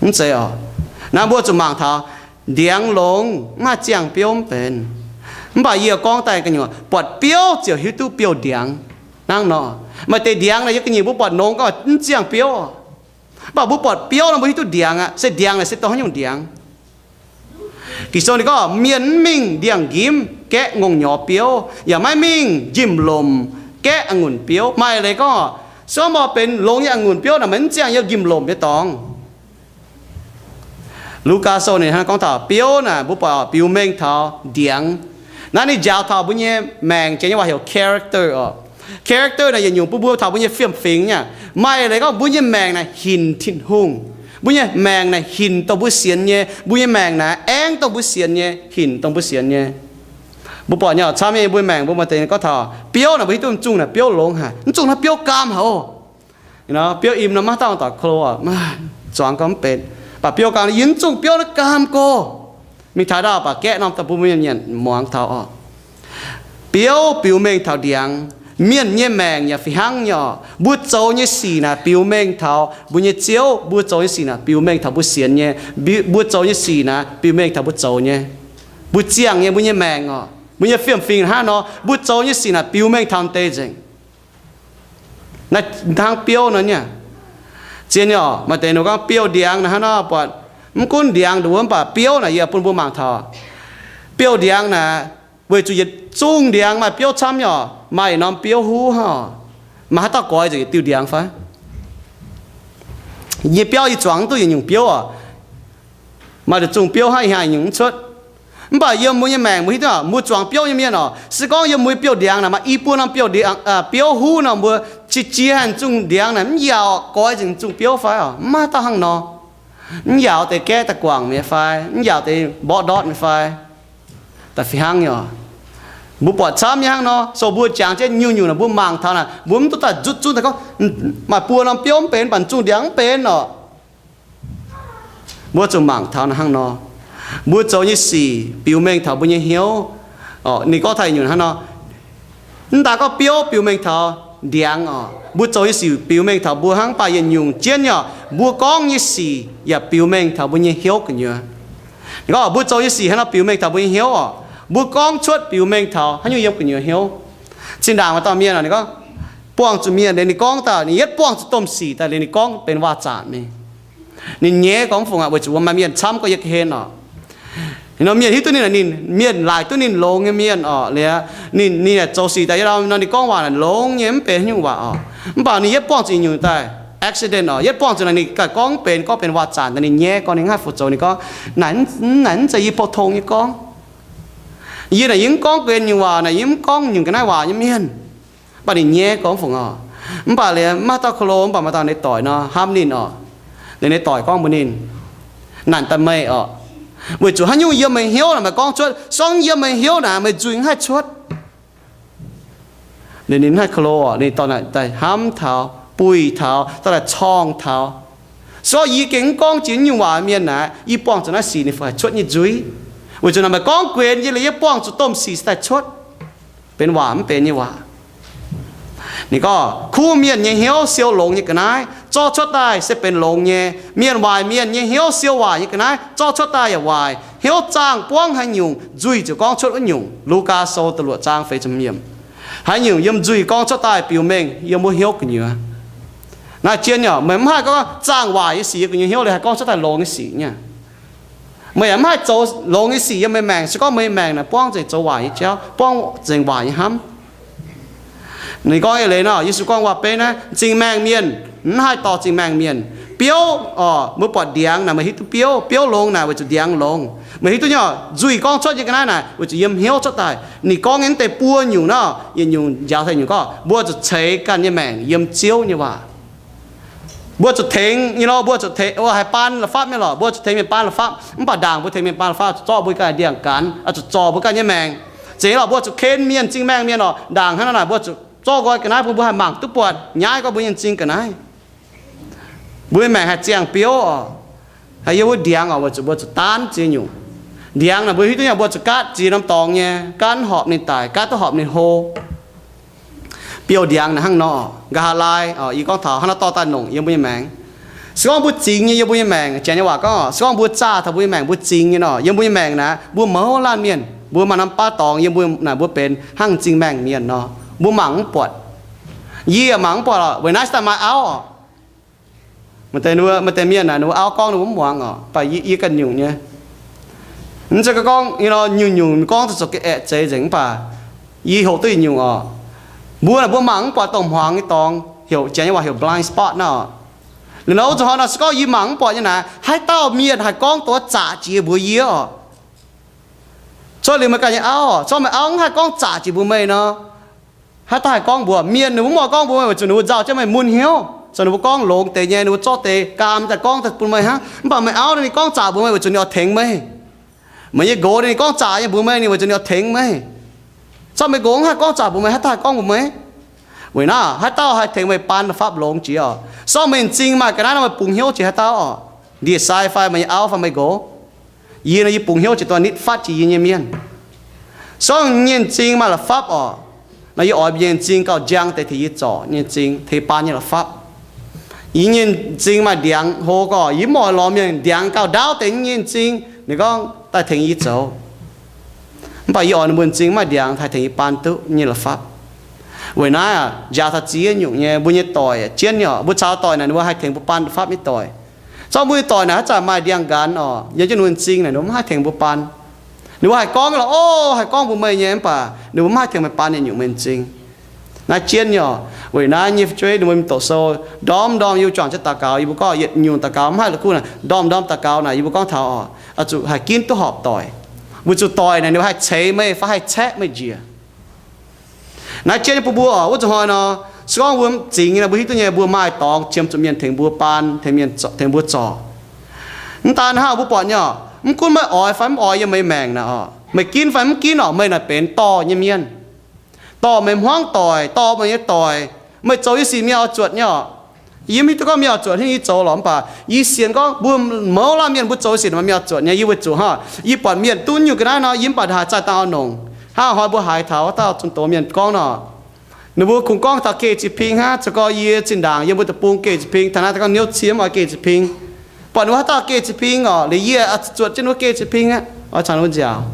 Mv zeiz oc. Naaiv mbuo zuqc mangc taux ndiangx longx mv haih ziangh biouv mv benx. Mv baac yie gorngv daaih gu'nyuoz, buatc biouv ziouc hiuv duqv biouv-ndiangx. Hnangv nor, maaih deix ndiangx naaic yiem gu'nyuoz mbuo buatc longx gorngv mv ziangh biouv. Mv baac mbuo buatc biouv nor mbuo hiuv duqv ndiangx aqv. Se ndiangx naaic se dongh haaix nyungc ndiangx? Ging-Sou ninh gorngv, mienh mv mingh ndiangx-nqimv gaeqv ngongh nyorx biouv, yaac maiv mingh njimv-lomc gaeqv a'ngunc biouv. Maaih leiz gorngv, se gorngv mbuo benx longx nyei a'ngunc biouv naaic, meih mv ziangh yiem njimv-lomc nyei dorngx. Lugaa Sou ninh hnangv gorngv taux biouv naaic, mbuo buatc biux mengh taux ndiangx. Naaiv ninh njaaux taux mbuo nyei maengc, janx nyei waac heuc character oc. Character naaic yietc nyungc bun mbuo taux mbuo nyei fiem-fingx nyei. Maaih leiz gorngv mbuo nyei maengc naaic hinc Tin-Hungh. Mbuo nyei maengc naaic hinc dongh mbuo sienx nyei. Mbuo nyei maengc naaic aengv dongh mbuo sienx nyei, hinc dongh mbuo sienx nyei. Mbuo buatc nyei camv nyei, mbuo maengc mbuo maaih deix gorngv taux biouv naaic, mbuo hiuv duqv mv zungh naaic biouv longx haic, mv zungh naaiv biouv gaam haic oc. Biouv im nor maiv dauh doic klo, zuangx gorngv mv benx. Baac biouv gaam, yie mv zungh biouv naaiv gaam go. Mingh taux ndau baac gaeqv norm daaih bun mbuo mienh muangx taux oc. Biouv biux mengh taux ndiangx. Mienh nyei maengc yaac fih hnangv nyei oc. Mbuo zoux nyei sic naaic biux mengh taux mbuo nyei Ziouv. Mbuo zoux nyei sic naaic biux mengh taux mbuo sienx nyei. Mbuo zoux nyei sic naaic biux mengh taux mbuo zoux nyei. Mbuo ziangh nyei mbuo nyei maengc oc. Mbuo nyei fiem-fingx hnangv nor, mbuo zoux nyei sic naaic biux mengh taux deix nzengc. Naaiv hnangv biouv nor nyei. Zien nyei oc. Maaih deix ninh gorngv biouv ndiangx naaic hnangv nor buatc, mv gunv ndiangx nduov mv baac biouv naaic yie bun mbuo mangc taux. Biouv ndiangx naaic, weic zuqc yietc zungh ndiangx maaih biouv camv nyei oc. Maaih yietc norm biouv huv hnangv oc. Maaih haaix dauh goix nzengc yietc diuh ndiangx fai? Yie nyei biauv yie zuangx mv duqv yietc nyungc biouv oc. Maaih yietc zungh biouv hnangv, ih hnyangx nyungc mv cuotv. Mv baac yiem mbuo nyei maengc mbuo hiuv duqv, mbuo zuangx biouv nyei mienh oc, se gorngv yiem mbuo nyei biouv ndiangx naaic maaih i buo norm biouv ndiangx, biouv huv nor, mbuo qiex jiez haic zungh ndiangx naaic mv yaauc goix nzengc zungh biouv fai oc? Mv maaih dauh hnangv nor. Mv yaauc deix gaeqv daaih guangc mi'aqv fai, mv yaauc deix mborqv ndortv mi'aqv fai, da'fih hnangv nyei oc. Mbuo buatc camv nyei hnangv nor, so mbuo jangx jienv nyungc-nyungc naaic mbuo mangc taux naaic, mbuo mv duqv daaih nzutv zunv daaih gorngv, maaih buo norm biouv mv benx, mv baac zungh ndiangx mv benx oc. Mbuo zuqc mangc taux naaic hnangv nor, mbuo zoux nyei sic biux mengh taux mbuo nyei hnyouv. Ninh gorngv taux nyungc hnangv nor, mv daaih gorngv biouv biux mengh taux ndiangx oc, mbuo zoux nyei sic biux mengh taux mbuo hnangv, mv baac yietc nyungc jienv nyei oc, mbuo gorngv nyei sic yaac biux mengh taux mbuo nyei hnyouv gu'nyuoz. Ninh gorngv mbuo zoux nyei sic hnangv nor biux mengh taux mbuo nyei hnyouv oc. Mbuo gorngv cuotv biux mengh taux haaix nyungc yiem gu'nyuoz hnyouv. Zinh ndaangc maaih dauh mienh oc, ninh gorngv, buangh zuqc mienh liuz ninh gorngv daaih, ninh yietv buangh zuqc domh sic daaih liuz ninh gorngv benx waac-zaanc mingh. Ninh nyaiv gorngv mv fungc aqv, weic zuqc maaih mienh camv gorngv yie ga'hlen oc. Ninh nor mienh hiuv duqv ninh, ninh mienh laaic duqv ninh longx nyei mienh oc, liuz ninh, ninh zoux sic daaih yiem nor ninh gorngv waac naaic longx nyei, mv benx haaix nyungc waac oc. Mv baac ninh yietv buangh zuqc nyungc daaih, accident oc, yietv buangh zuqc naaic ninh ganh gorngv mv benx, gorngv benx waac-zaanc daaih ninh nyaiv gorngv ninh mv haih fu zoux, ninh gorngv, naaiv, naaiv mv zeiz yie pou-tong nyei gorngv. Yie naaic yie mv gorngv guen nyungc waac, naaic yie mv gorngv nyungc ga'naaiv waac nyei mienh. Mv baac ninh nyaiv gorngv mv fungc oc. Mv baac liuz mv maaih dauh ko lo, mv baac maaih dauh ninh doic nor hnamv ninh oc. Liuz ninh doic gorngv mbuox ninh, naanc daaih meih oc, weic zuqc haaix nyungc yiem meih hnyouv naaic meih gorngv cuotv, se gorngv yiem meih hnyouv naaic meih nzuih mv haih cuotv. Liuz ninh mv haih ko lo oc, ninh dorh naaic daaih hnamv taux, buih taux, dorh daaih corngh taux. Se gorngv yie gengh mv gorngv jiex nyungc waac mienh naaic, yie buangh zuqc naaiv sic ninh fai cuotv nyei nzuih. Weic zuqc naaic meih gorngv guenx yie liuz yie buangh zuqc domh sic daaih cuotv benx waac mv benx nyei waac. Ninh gorngv kuv mienh nyei hnyouv siou longx nyei ga'naaiv, zorqv cuotv daaih se benx longx nyei. Mienh waaic mienh nyei hnyouv siou waaic nyei ga'naaiv, zorqv cuotv daaih yaac waaic. Hnyouv zaangh buangv haaix nyungc, nzuih ziouc gorngv cuotv wuov nyungc. Lugaa Sou da'luoqc zaang feix ziepc hmz yiemc. Haaix nyungc yiem nzuih gorngv cuotv daaih biux mengh yiem wuov hnyouv gu'nyuoz. Naaiv jien nyei, meih mv haih gorngv zaangh waaic nyei sic yiem gu'nyuoz hnyouv liuz haih gorngv cuotv daaih longx nyei sic nyei. Meih yaac mv haih zoux longx nyei sic yiem meih maengc, se gorngv meih maengc naaic buangv nzengc zoux waaic nyei jauv, buangv nzengc waaic nyei hnamv. Ninh gorngv eix leiz nor, Yesu gorngv waac-beiv naaiv, m'zing maengh mienh mv haih dorh m'zing maengh mienh. Biouv oc, mbuo buatc ndiangx naaic meih hiuv duqv biouv, biouv longx naaic weic zuqc ndiangx longx. Meih hiuv duqv nyei oc, nzuih gorngv cuotv nyei ga'naaiv naaic weic zuqc yiem hnyouv cuotv daaih. Ninh gorngv nyei mv deix buo nyungc nor, yietc nyungc njaaux taux nyungc gorngv mbuo zuqc ceix ganh nyei maengc yiem Ziouv nyei waac. Mbuo zuqc tengx nyei lorqc, mbuo zuqc tengx, haih baan la'fapv nyei lorqc, mbuo zuqc tengx mienh baan la'fapv. Mv baac ndaangc mbuo tengx mienh baan la'fapv, zuqc zorqv mbuo ganh ndiangx-gaanx, zuqc zorc mbuo ganh nyei maengc. Zeiz lorqc, mbuo zuqc ken mienh, m'zing maengh mienh oc. Ndaangc hnangv naaiv naaic mbuo zuqc zorqv nqoi ga'naaiv bun mbuo haih mangc duqv buatc, nyaiv gorngv mbuo nyei m'zing ga'naaiv. Mbuo nyei maengc haih ziangh biouv oc, haih yiem wuov ndiangx oc, weic zuqc mbuo zuqc daanv ziex nyungc. Ndiangx naaic mbuo hiuv duqv nyei, mbuo zuqc gaatv ziex norm dorngx nyei, gaatv horpc ninh daic, gaatv duqv horpc ninh hlo. Biouv ndiangx naaic hnangv nor, nqa'haav laai, yie gorngv taux hnangv nor dorh daaih nongc yiem mbuo nyei maengc. Se gorngv mbuo zingx nyei yiem mbuo nyei maengc, janx nyei waac gorngv, se gorngv mbuo zaah taux mbuo nyei maengc, mbuo zingx nyei nor, yiem mbuo nyei maengc naaic, mbuo mouz laanh mienh, mbuo maaih norm baav dorngx yiem mbuo naaic, mbuo benx hnangv m'zing maengh mienh nor, mbuo mangc mv buatc. Yie mangc mv buatc oc, weic naaiv se daaih maaih auv oc. Maaih deix mienh naaic, ninh mbuo auv gorngv ninh mbuo mv muangx oc, mv baac yie ganh nyungc nyei. Mv zeiz gorngv nyungc-nyungc gorngv zuqc zoux ga'aeqv zeiz nzengc, mv baac yie hoqc duqv yietc nyungc oc. Mbuo naaic mbuo mangc mv buatc dongh hmuangx nyei dorngx, heuc janx nyei waac heuc blind spot naaiv oc. Liuz nor wuov zuqc hnoi nor se gorngv yie mangc mv buatc nyei naaic, haaix dauh mienh haih gorngv doqc zaqc jiex mbuox yie oc? Cuotv liuz meih ganh nyei auv oc, se gorngv meih auv mv haih gorngv zaqc jiex mbuox meih nor, haaix dauh haih gorngv mbuox? Mienh ninh mbuo mv oix gorngv mbuox meih weic zuqc ninh mbuo nzauh jienv meih mun hnyouv. Zoux ninh mbuo gorngv longx deix nyei, ninh mbuo zorqv deix gaam daaih gorngv daaih bun meih hnangv. Mv baac meih auv ninh gorngv zaqc mbuox meih weic zuqc ninh oix tengx meih. Meih nyei nqox ninh gorngv zaqc nyei mbuox meih, ninh weic zuqc ninh oix tengx meih. Zorqv meih nqox haih gorngv zaqc mbuox meih, haaix dauh haih gorngv mbuox meih? Weic naaiv haaix dauh haih tengx meih baan la'fapv longx jiex oc? Sorng meih nyei m'zing maaih ga'naaiv nor, meih bungx hnyouv jiex haaix dauh oc? Ndie-sai fai meih nyei auv fai meih nqox. Yie nor yie bungx hnyouv jiex dongh nitv fatv jiex yie nyei mienh. Sorng nyei m'zing maaih la'fapv oc. Nor yie oix mbuo nyei m'zing gauh njang deix tengx yie zorc nyei m'zing, tengx baan nyei la'fapv. Yie nyei m'zing maaih ndiangx hlo gorqv, yie mv oix lorz mienh ndiangx gauh ndaauv deix nyei m'zing, ninh gorngv daaih tengx yie zoux. Mv baac yie oix ninh mbuo m'zing maaih ndiangx haih tengx yie baan duqv nyei la'fapv. Weic naaiv aac, njaaux taux ziex nyungc nyei, mbuo nyei doic jienv nyei oc, mbuo caux doic naaic ninh mbuo haih tengx mbuo baan la'fapv nyei doic. Zorng mbuo nyei doic naaic haaix zanc maaih ndiangx nqanx oc, yiem jienv ninh mbuo m'zing naaic ninh mbuo mv haih tengx mbuo baan. Ninh mbuo haih gorngv lorqc, o, haih gorngv mbuox meih nyei, mv baac ninh mbuo mv haih tengx meih baan nyei nyungc meih m'zing. Naaiv jienv nyei oc. Weic naaiv nyei fu'jueiv ninh mbuo mingh doqc sou, ndorm ndorm yie mbuo juangc jienv daux gaux, yie mbuo gorngv yietc nyungc daux gaux mv haih la'kuqv naaic, ndorm ndorm daux gaux naaic yie mbuo gorngv taux oc, oix zuqc haih ginv duqv horpc doic. Weic zuqc doic naaic ninh mbuo haih ceix meih fai haih caeqv meih njiec. Naaiv jienv nyei bun mbuo oc, wuov zuqc hnoi nor, se gorngv mbuo zingx nyei nor, mbuo hiuv duqv nyei, mbuo maaih dorngx qiemx zuqc mienh tengx mbuo baan, tengx mienh, tengx mbuo zorc. Mv daan hnangv, mbuo buatc nyei oc, mv gunv meih oix fai mv oix yiem meih maengc naaic oc, meih ginv fai mv ginv oc, meih naaic benx dorh nyei mienh. Dorh meih hmuangv doic, dorh meih nyei doic, meih zoux nyei sic mienh oix zuotc nyei oc. Yie mv hiuv duqv gorngv mienh oix zuotc hingv yie zoux lorqc, mv baac yie sienx gorngv mbuo mouz laanh mienh mbuo zoux nyei sic maaih mienh oix zuotc nyei. Yie weic zuqc hnangv, yie buatc mienh duqv nyungc ga'naaiv nor, yie mv baac haaix zanc dangh oix nongc. Hnangv hnoi mbuo haiz taux wuov dauh zunh doz mienh gorngv nor, ninh mbuo kungx gorngv taux geh ziex ping hnangv. Zoux gorx yie zinh ndaangc yiem mbuo deic-bung geh ziex ping, taux naaiv gorngv niouv cie mv oix geh ziex ping. Buatc ninh mbuo haaix dauh geh ziex ping oc, liuz yie zuotc jienv wuov geh ziex ping aqv, oix caux ninh mbuo nziaauc.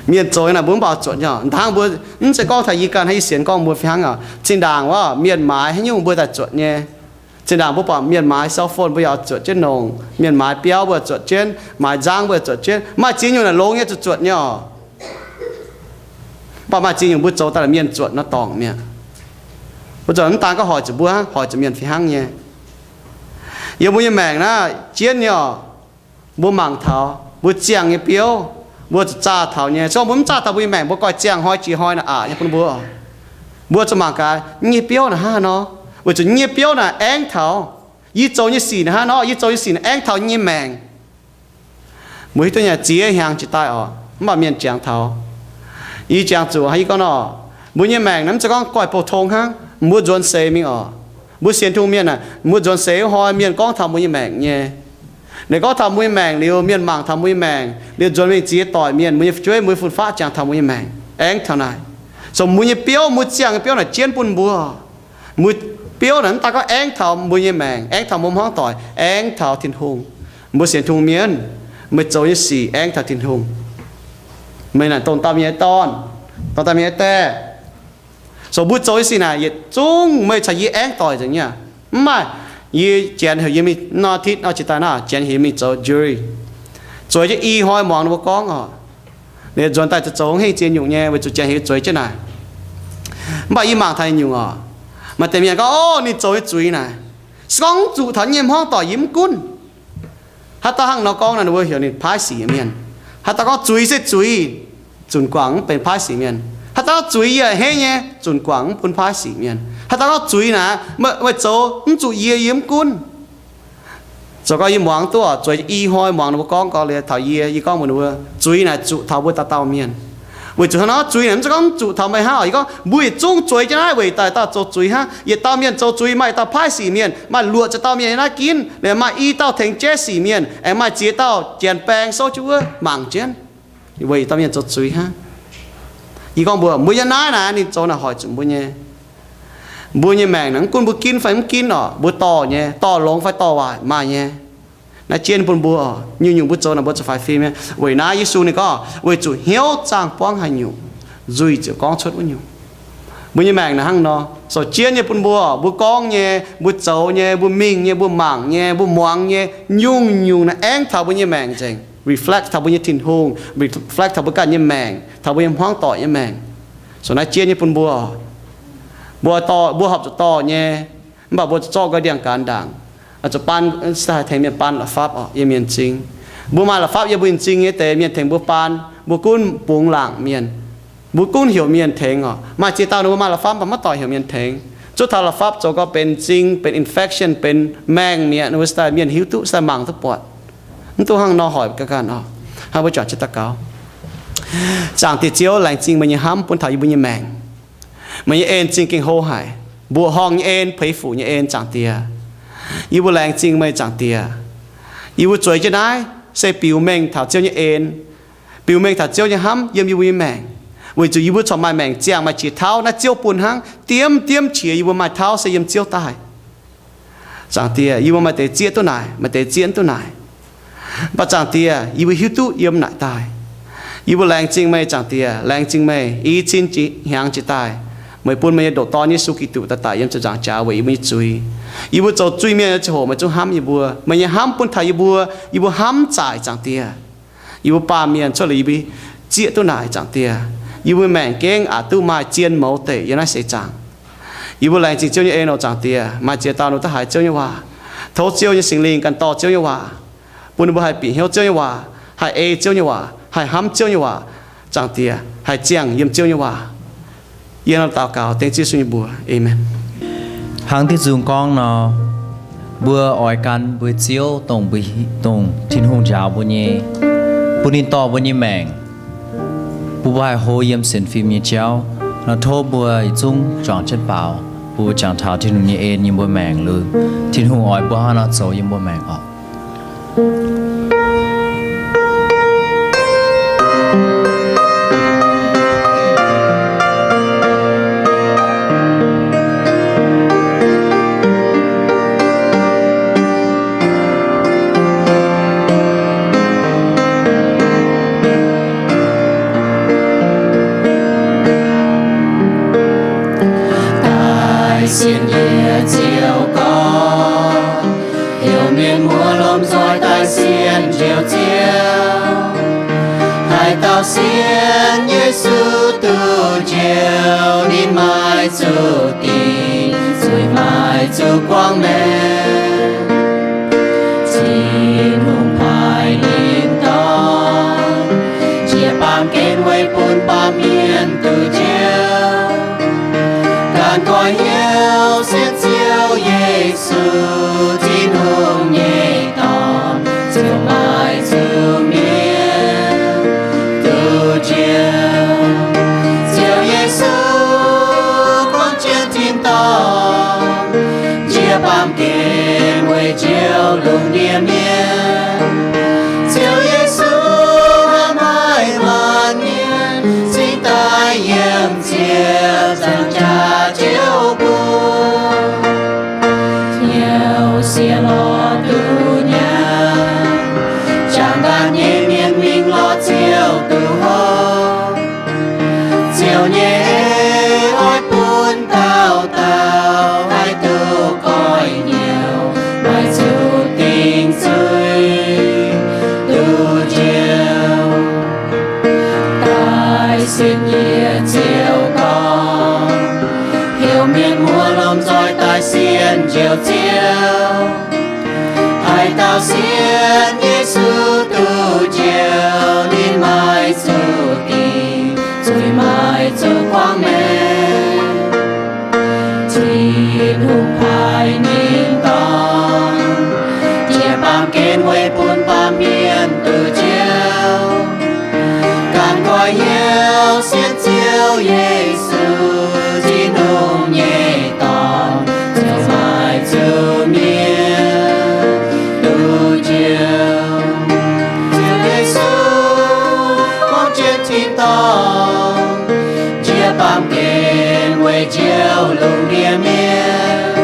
Mienh zoux nyei naaic mbuo mv baac zuotc nyei oc. Hnangv mbuo mv zeiz gorngv taux yie ganh hnangv, yie sienx gorngv mbuo fih hnangv oc. Zinh ndaangc wuov mienh maaiz haaix nyungc mbuo daaih zuotc nyei. Zinh ndaangc mbuo buatc mienh maaiz cell phone mbuo yaac zuotc jienv nongc, mienh maaiz biauv mbuo zuotc jienv, maaiz nzangv mbuo zuotc jienv, maaih ziex nyungc naaic longx nyei zuqc zuotc nyei oc. Mv baac maaih ziex nyungc mbuo zoux daaih mienh zuotc nor dorngc mi'aqv. Mbuo zuotc mv daan gorngv hoic zuqc mbuo hnangv, hoic zuqc mienh fih hnangv nyei. Yiem mbuo nyei maengc naaiv jienv nyei oc. Mbuo mangc taux mbuo ziangh nyei biouv, mbuo zuqc zaah taux nyei. Se gorngv mbuo mv zaah taux mbuo nyei maengc, mbuo goiv ziangh hnoi jiex hnoi naaic aqc nyei bun mbuo. Mbuo zuqc mangc gaax, yie nyei biouv naaic hnangv haaix nor, weic zuqc yie nyei biouv naaic aengv taux yie zoux nyei sic naaic hnangv haaix nor, yie zoux nyei sic naaic aengv taux yie nyei maengc. Mbuo hiuv duqv nyei ziex hnyangx jiex daaih oc, mv baac mienh jangx taux. Yie jangx zuqc yie gorngv nor, mbuo nyei maengc naaic mv zeiz gorngv goiv bou tong hnangv, mbuo nzuonx seix mingh oc. Mbuo sienx Tin-Hungh mienh naaic, mbuo nzuonx seix wuov hnoi mienh gorngv taux mbuo nyei maengc nyei. Ninh gorngv taux mbuo nyei maengc liuz, mienh mangc taux mbuo nyei maengc liuz, nzuonx mingh ziex doic mienh, mbuo nyei fu'jueiv, mbuo nyei fun-faqv jangx taux mbuo nyei maengc, aengv taux naaic. So mbuo nyei biouv, mbuo ziangh nyei biouv naaic jienv bun mbuo. Mbuo biouv naaic mv daan gorngv aengv taux mbuo nyei maengc, aengv taux mbuo hmuangv doic, aengv taux Tin-Hungh. Mbuo sienx Tin-Hungh mienh, meih zoux nyei sic aengv taux Tin-Hungh. Meih naaic dongh dauh mienh nyei dorn, dongh dauh mienh nyei die. So mbuo zoux nyei sic naaic yietc zungv meih caux yie aengv doic nzengc nyei. Mv maaih, yie janx heuc yie mingh nor, titv nor jiex daaih naaic, janx heuc yie mingh zoux jury, zueiz jienv i hnoi muangx ninh mbuo gorngv oc. Ninh nzuonx daaih zoux hengv ziex nyungc nyei, weic zuqc janx heuc yie zueiz jienv naaic. Mv baac yie mangc taux nyungc oc, maaih deix mienh gorngv, o, ninh zoux nyei zuiz naaic, se gorngv mv zuqc taux nyei hmuangv doic yie mv gunv. Haaix dauh hnangv nor gorngv naaic, ninh mbuo heuc ninh paaiv sic mienh. Haaix dauh gorngv zuiz se zuiz, zunc guangc mv benx paaiv sic mienh. Haaix dauh gorngv zuiz yie a'hneiv nyei, zunc guangc mv bun paaiv sic mienh. Haaix dauh gorngv zuiz naaic, meih, meih zoux mv zuqc yie, yie mv gunv. Zoux gau yie muangx duqv oc, zueiz i hnoi muangx ninh mbuo gorngv gau liuz taux yie, yie gorngv mbuox ninh mbuo, zuiz naaic zuqc taux mbuo dauh dauh mienh. Weic zuqc hnangv nor, zuiz naaic mv zeiz gorngv zuqc taux meih hnangv oc. Yie gorngv mbuo yietc zungv zueiz jienv naaiv weic daaih dauh zoux zuiz hnangv. Yietc dauh mienh zoux zuiz, maaih yietc dauh paaiv sic mienh, maaih luoqc ziepc dauh mienh yiem naaiv ginv, liuz maaih i dauh tengx jaiv sic mienh, aengx maaih ziex dauh janx baeng souv jienv wuov mangc jienv, weic yietc dauh mienh zoux zuiz hnangv. Yie gorngv mbuox mbuo, yiem naaiv naaic ninh zoux naaic hoic zuqc mbuo nyei. Mbuo nyei maengc naaic mv gunv mbuo ginv fai mv ginv oc, mbuo dorh nyei, dorh longx fai dorh waaic maaih nyei. Naaiv jienv bun mbuo, nyungc-nyungc mbuo zoux naaic mbuo zuqc faix fim nyei. Weic naaiv Yesu ninh gorngv, weic zuqc hnyouv zaangh buangv haaix nyungc, nzuih ziouc gorngv cuotv wuov nyungc. Mbuo nyei maengc naaic hnangv nor, zoux jienv nyei bun mbuo, mbuo gorngv nyei, mbuo zoux nyei, mbuo mingh nyei, mbuo mangc nyei, mbuo muangx nyei, nyungc-nyungc naaic aengv taux mbuo nyei maengc nzengc, reflect taux mbuo nyei Tin-Hungh, reflect taux mbuo ganh nyei maengc, taux mbuo nyei hmuangv doic nyei maengc. Zoux naaiv jienv nyei bun mbuo, mbuo dorh, mbuo horpc zuqc dorh nyei, mv baac mbuo zorqv nqoi ndiangx-gaanx ndaangc, zuqc baan, tengx mienh baan la'fapv oc, yiem mienh m'zing. Mbuo maaih la'fapv yiem mbuo m'zing nyei deix, mienh tengx mbuo baan, mbuo gunv bungx laangc mienh, mbuo gunv heuc mienh tengx oc. Maaih ziex dauh ninh mbuo maaih la'fapv mv baac maiv doic heuc mienh tengx. Zuov taux la'fapv zoux gau benx m'zing, benx infection, benx maengh mi'aqv wuov daaih, mienh hiuv duqv, daaih mangc duqv buatc. Mv dungx hnangv nor hoic ganh ganh oc. Hnangv mbuo juangc jienv daux gaux. Zaangc Diex Ziouv, laengz zingh meih nyei hnamv bun taux yie mbuo nyei maengc. Meih nyei en zingh gengh hlo haic. Mbuoqc horngh nyei en, puix fuc nyei en, Zaangc Diex. Yie mbuo laengz zingh meih, Zaangc Diex. Yie mbuo zueiz jienv naaiv se biux mengh taux Ziouv nyei en, biux mengh taux Ziouv nyei hnamv yiem yie mbuo nyei maengc, weic zuqc yie mbuo corc maaih maengc ziangh, maaih qiex tauv naaiv Ziouv bun hnangv, diemv diemv qiex yie mbuo maaih tauv se yiem Ziouv daaih. Zaangc Diex, yie mbuo maaih deix zieqv duqv naaic, maaih deix zieqv duqv naaic. Mv baac Zaangc Diex, yie mbuo hiuv duqv yiem naaic daaih. Yie mbuo laengz zingh meih, Zaangc Diex, laengz zingh meih i cin hnyangx jiex daaih, meih bun meih nyei ndoqc Dorn Yesu Giduc daaih daic yiem ziepc nzaangc jaax weic yie mbuo nyei zuiz. Yie mbuo zoux zuiz mienh nyei ziangh hoc meih zungv hnamv yie mbuo. Meih nyei hnamv bun taux yie mbuo, yie mbuo hnamv zaaic, Zaangc Diex. Yie mbuo baamh mienh cuotv liuz yie mbuo zieqv duqv naaic, Zaangc Diex. Yie mbuo maengc gengh aqc duqv maaih zien mouz deic yiem naaiv seix zaangc. Yie mbuo laengz zingh Ziouv nyei en oc, Zaangc Diex. Maaih ziex dauh ninh mbuo duqv haiz Ziouv nyei waac, tov Ziouv nyei Singx Lingh ganh dorh Ziouv nyei waac, bun ninh mbuo haih bieqc hnyouv Ziouv nyei waac, haih ei Ziouv nyei waac, haih hnamv Ziouv nyei waac. Zaangc Diex, haih ziangh yiem Ziouv nyei waac. Yie nor daux gaux dengv Ziouv Yesu nyei mbuox. Aamen. Hnangv diuh nzung gorngv nor, mbuo oix gan mbuo Ziouv, dongh mbuo, dongh Tin-Hungh njaaux mbuo nyei, bun ninh dorh mbuo nyei maengc, bun mbuo haih hlo yiem sienx fim nyei jauv. Nor tov mbuo yietc zungv juangc jienv baaux, bun mbuo jangx taux Tin-Hungh nyei en yiem mbuo maengc, liuz Tin-Hungh oix mbuo hnangv nor zoux yiem mbuo maengc oc. Daaih sienx Yesu Ziouv gorngv, heuc mienh muoz lomh nzoih daaih sienx Ziouv Ziouv. Haaix dauh sienx Yesu duqv njoux, ninh maaih zuqc dingc, zuiz maaih zuqc guangc maengc. Tin-Hungh paaiv ninh Dorn, njiec baamh gen weic bun baamh mienh duqv njoux. Ganh goiv hnyouv sienx Ziouv Yesu, Tin-Hungh nyei Dorn, ziouc maaih zuqc mienh duqv njoux. Ziouv Yesu gorngv jienv tin-dorngh, njiec baamh gen weic njoux lungh ndiev mienh. Ziouv Yesu hnamv haic maanc mienh, cingx daaih yiem ziepc nzaangc jaax Ziouv mbuo. Hnyouv sieqv lorz duqv nyaanh, jangx daaih nyei mienh mingh lorz Ziouv duqv hopv. Ziouv nyei ei oix bun dauh dauh haih duqv goiv hnyouv, maaih zuqc dingc zuiz duqv njoux. Daaih sienx Yesu Ziouv gorngv, heuc mienh muoz lomh nzoih daaih sienx Ziouv Ziouv. Haaix dauh sienx Yesu duqv njoux, ninh maaih zuqc dingc, zuiz maaih zuqc guangc maengc. Tin-Hungh paaiv ninh Dorn, njiec baamh gen weic bun baamh mienh duqv njoux. Ganh goiv hnyouv sienx Ziouv Yesu, Tin-Hungh nyei Dorn, ziouc maaih zuqc mienh duqv njoux. Ziouv Yesu gorngv jienv tin-dorngh, njiec baamh gen weic njoux lungh ndiev mienh.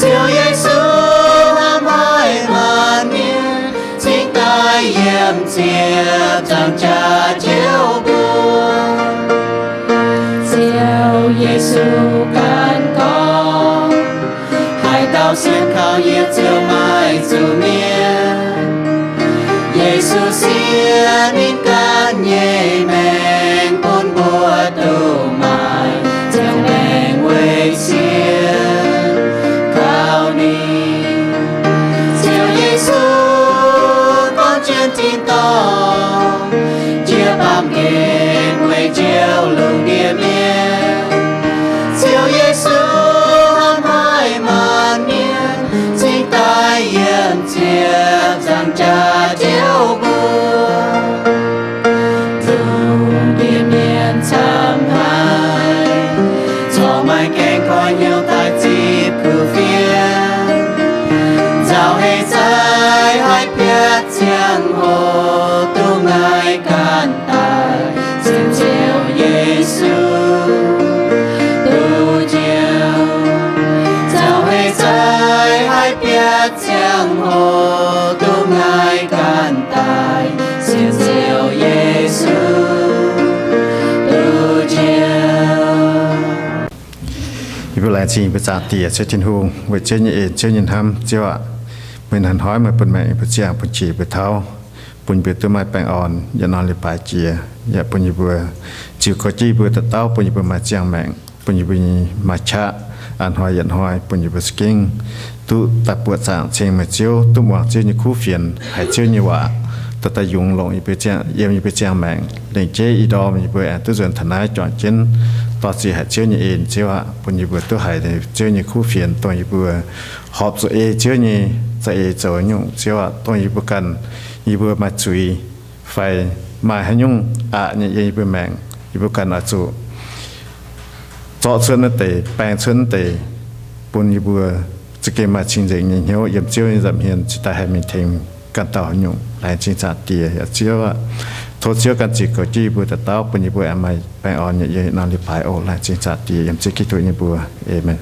Ziouv Yesu hnamv haic maanc mienh, cingx daaih yiem ziepc nzaangc jaax Ziouv mbuo. Ziouv Yesu ganh gorngv, haaix dauh sienx kaux yie ziouc maaih zuqc mienh. Yesu siev ninh ganh nyei maengc bun mbuo duqv maaih ziangh maengc weic sienx kaux ninh. Ziouv Yesu gorngv jienv tin-dorngh, njiec baamh gen weic njoux lungh ndiev mienh. Ziouv Yesu Laengz zingh mbuo Zaangc Diex Ziouv Tin-Hungh weic Ziouv nyei en, Ziouv nyei hnamv. Ziouv aah, meih hnangv hnoi meih bun maengc yie mbuo ziangh, bun qiex mbuo tauv, bun yie mbuo duqv maaih baengh orn yietc norm leiz-baaix jiex, yaac bun yie mbuo ziux gorx jienv yie mbuo dauh dauh, bun yie mbuo maaih ziangh maengc, bun yie mbuo maaih qaqv, a'hnoi yietc hnoi bun yie mbuo za'gengh duqv daaih buoqc zaangc ceng meih Ziouv, duqv muangx Ziouv nyei kuv fienx, haiz Ziouv nyei waac, dorh daaih yungz longc yie mbuo ziangh, yiem yie mbuo ziangh maengc. Lengc jeiv ih ndorm yie mbuo aengx duqv nzuonx taux naaiv juangc jienv, dorh ziec haic Ziouv nyei en, Ziouv aah, bun yie mbuo duqv haiz Ziouv nyei kuv fienx, dongh yie mbuo horpc zuqc ei Ziouv nyei za'eix zoux nyungc, Ziouv aah, dongh yie mbuo ganh, yie mbuo maaih zuiz fai maaih haaix nyungc aqc nyei yiem yie mbuo maengc, yie mbuo ganh oix zuqc zorqv cuotv naaiv deix, baeng cuotv naaiv deix, bun yie mbuo za'gengh maaih cing-nzengc nyei hnyouv yiem Ziouv nyei nza'hmien cingx daaih haih mingh tengx ganh dauh haaix nyungc. Laengz zingh Zaangc Diex yaac Ziouv aah, tov Ziouv ganh ziux gorx jienv yie mbuo dauh dauh, bun yie mbuo aengx maaih baengh orn yietc norm leiz-baaix oc. Laengz zingh Zaangc Diex yiem Ziouv Giduc nyei mbuox. Aamen.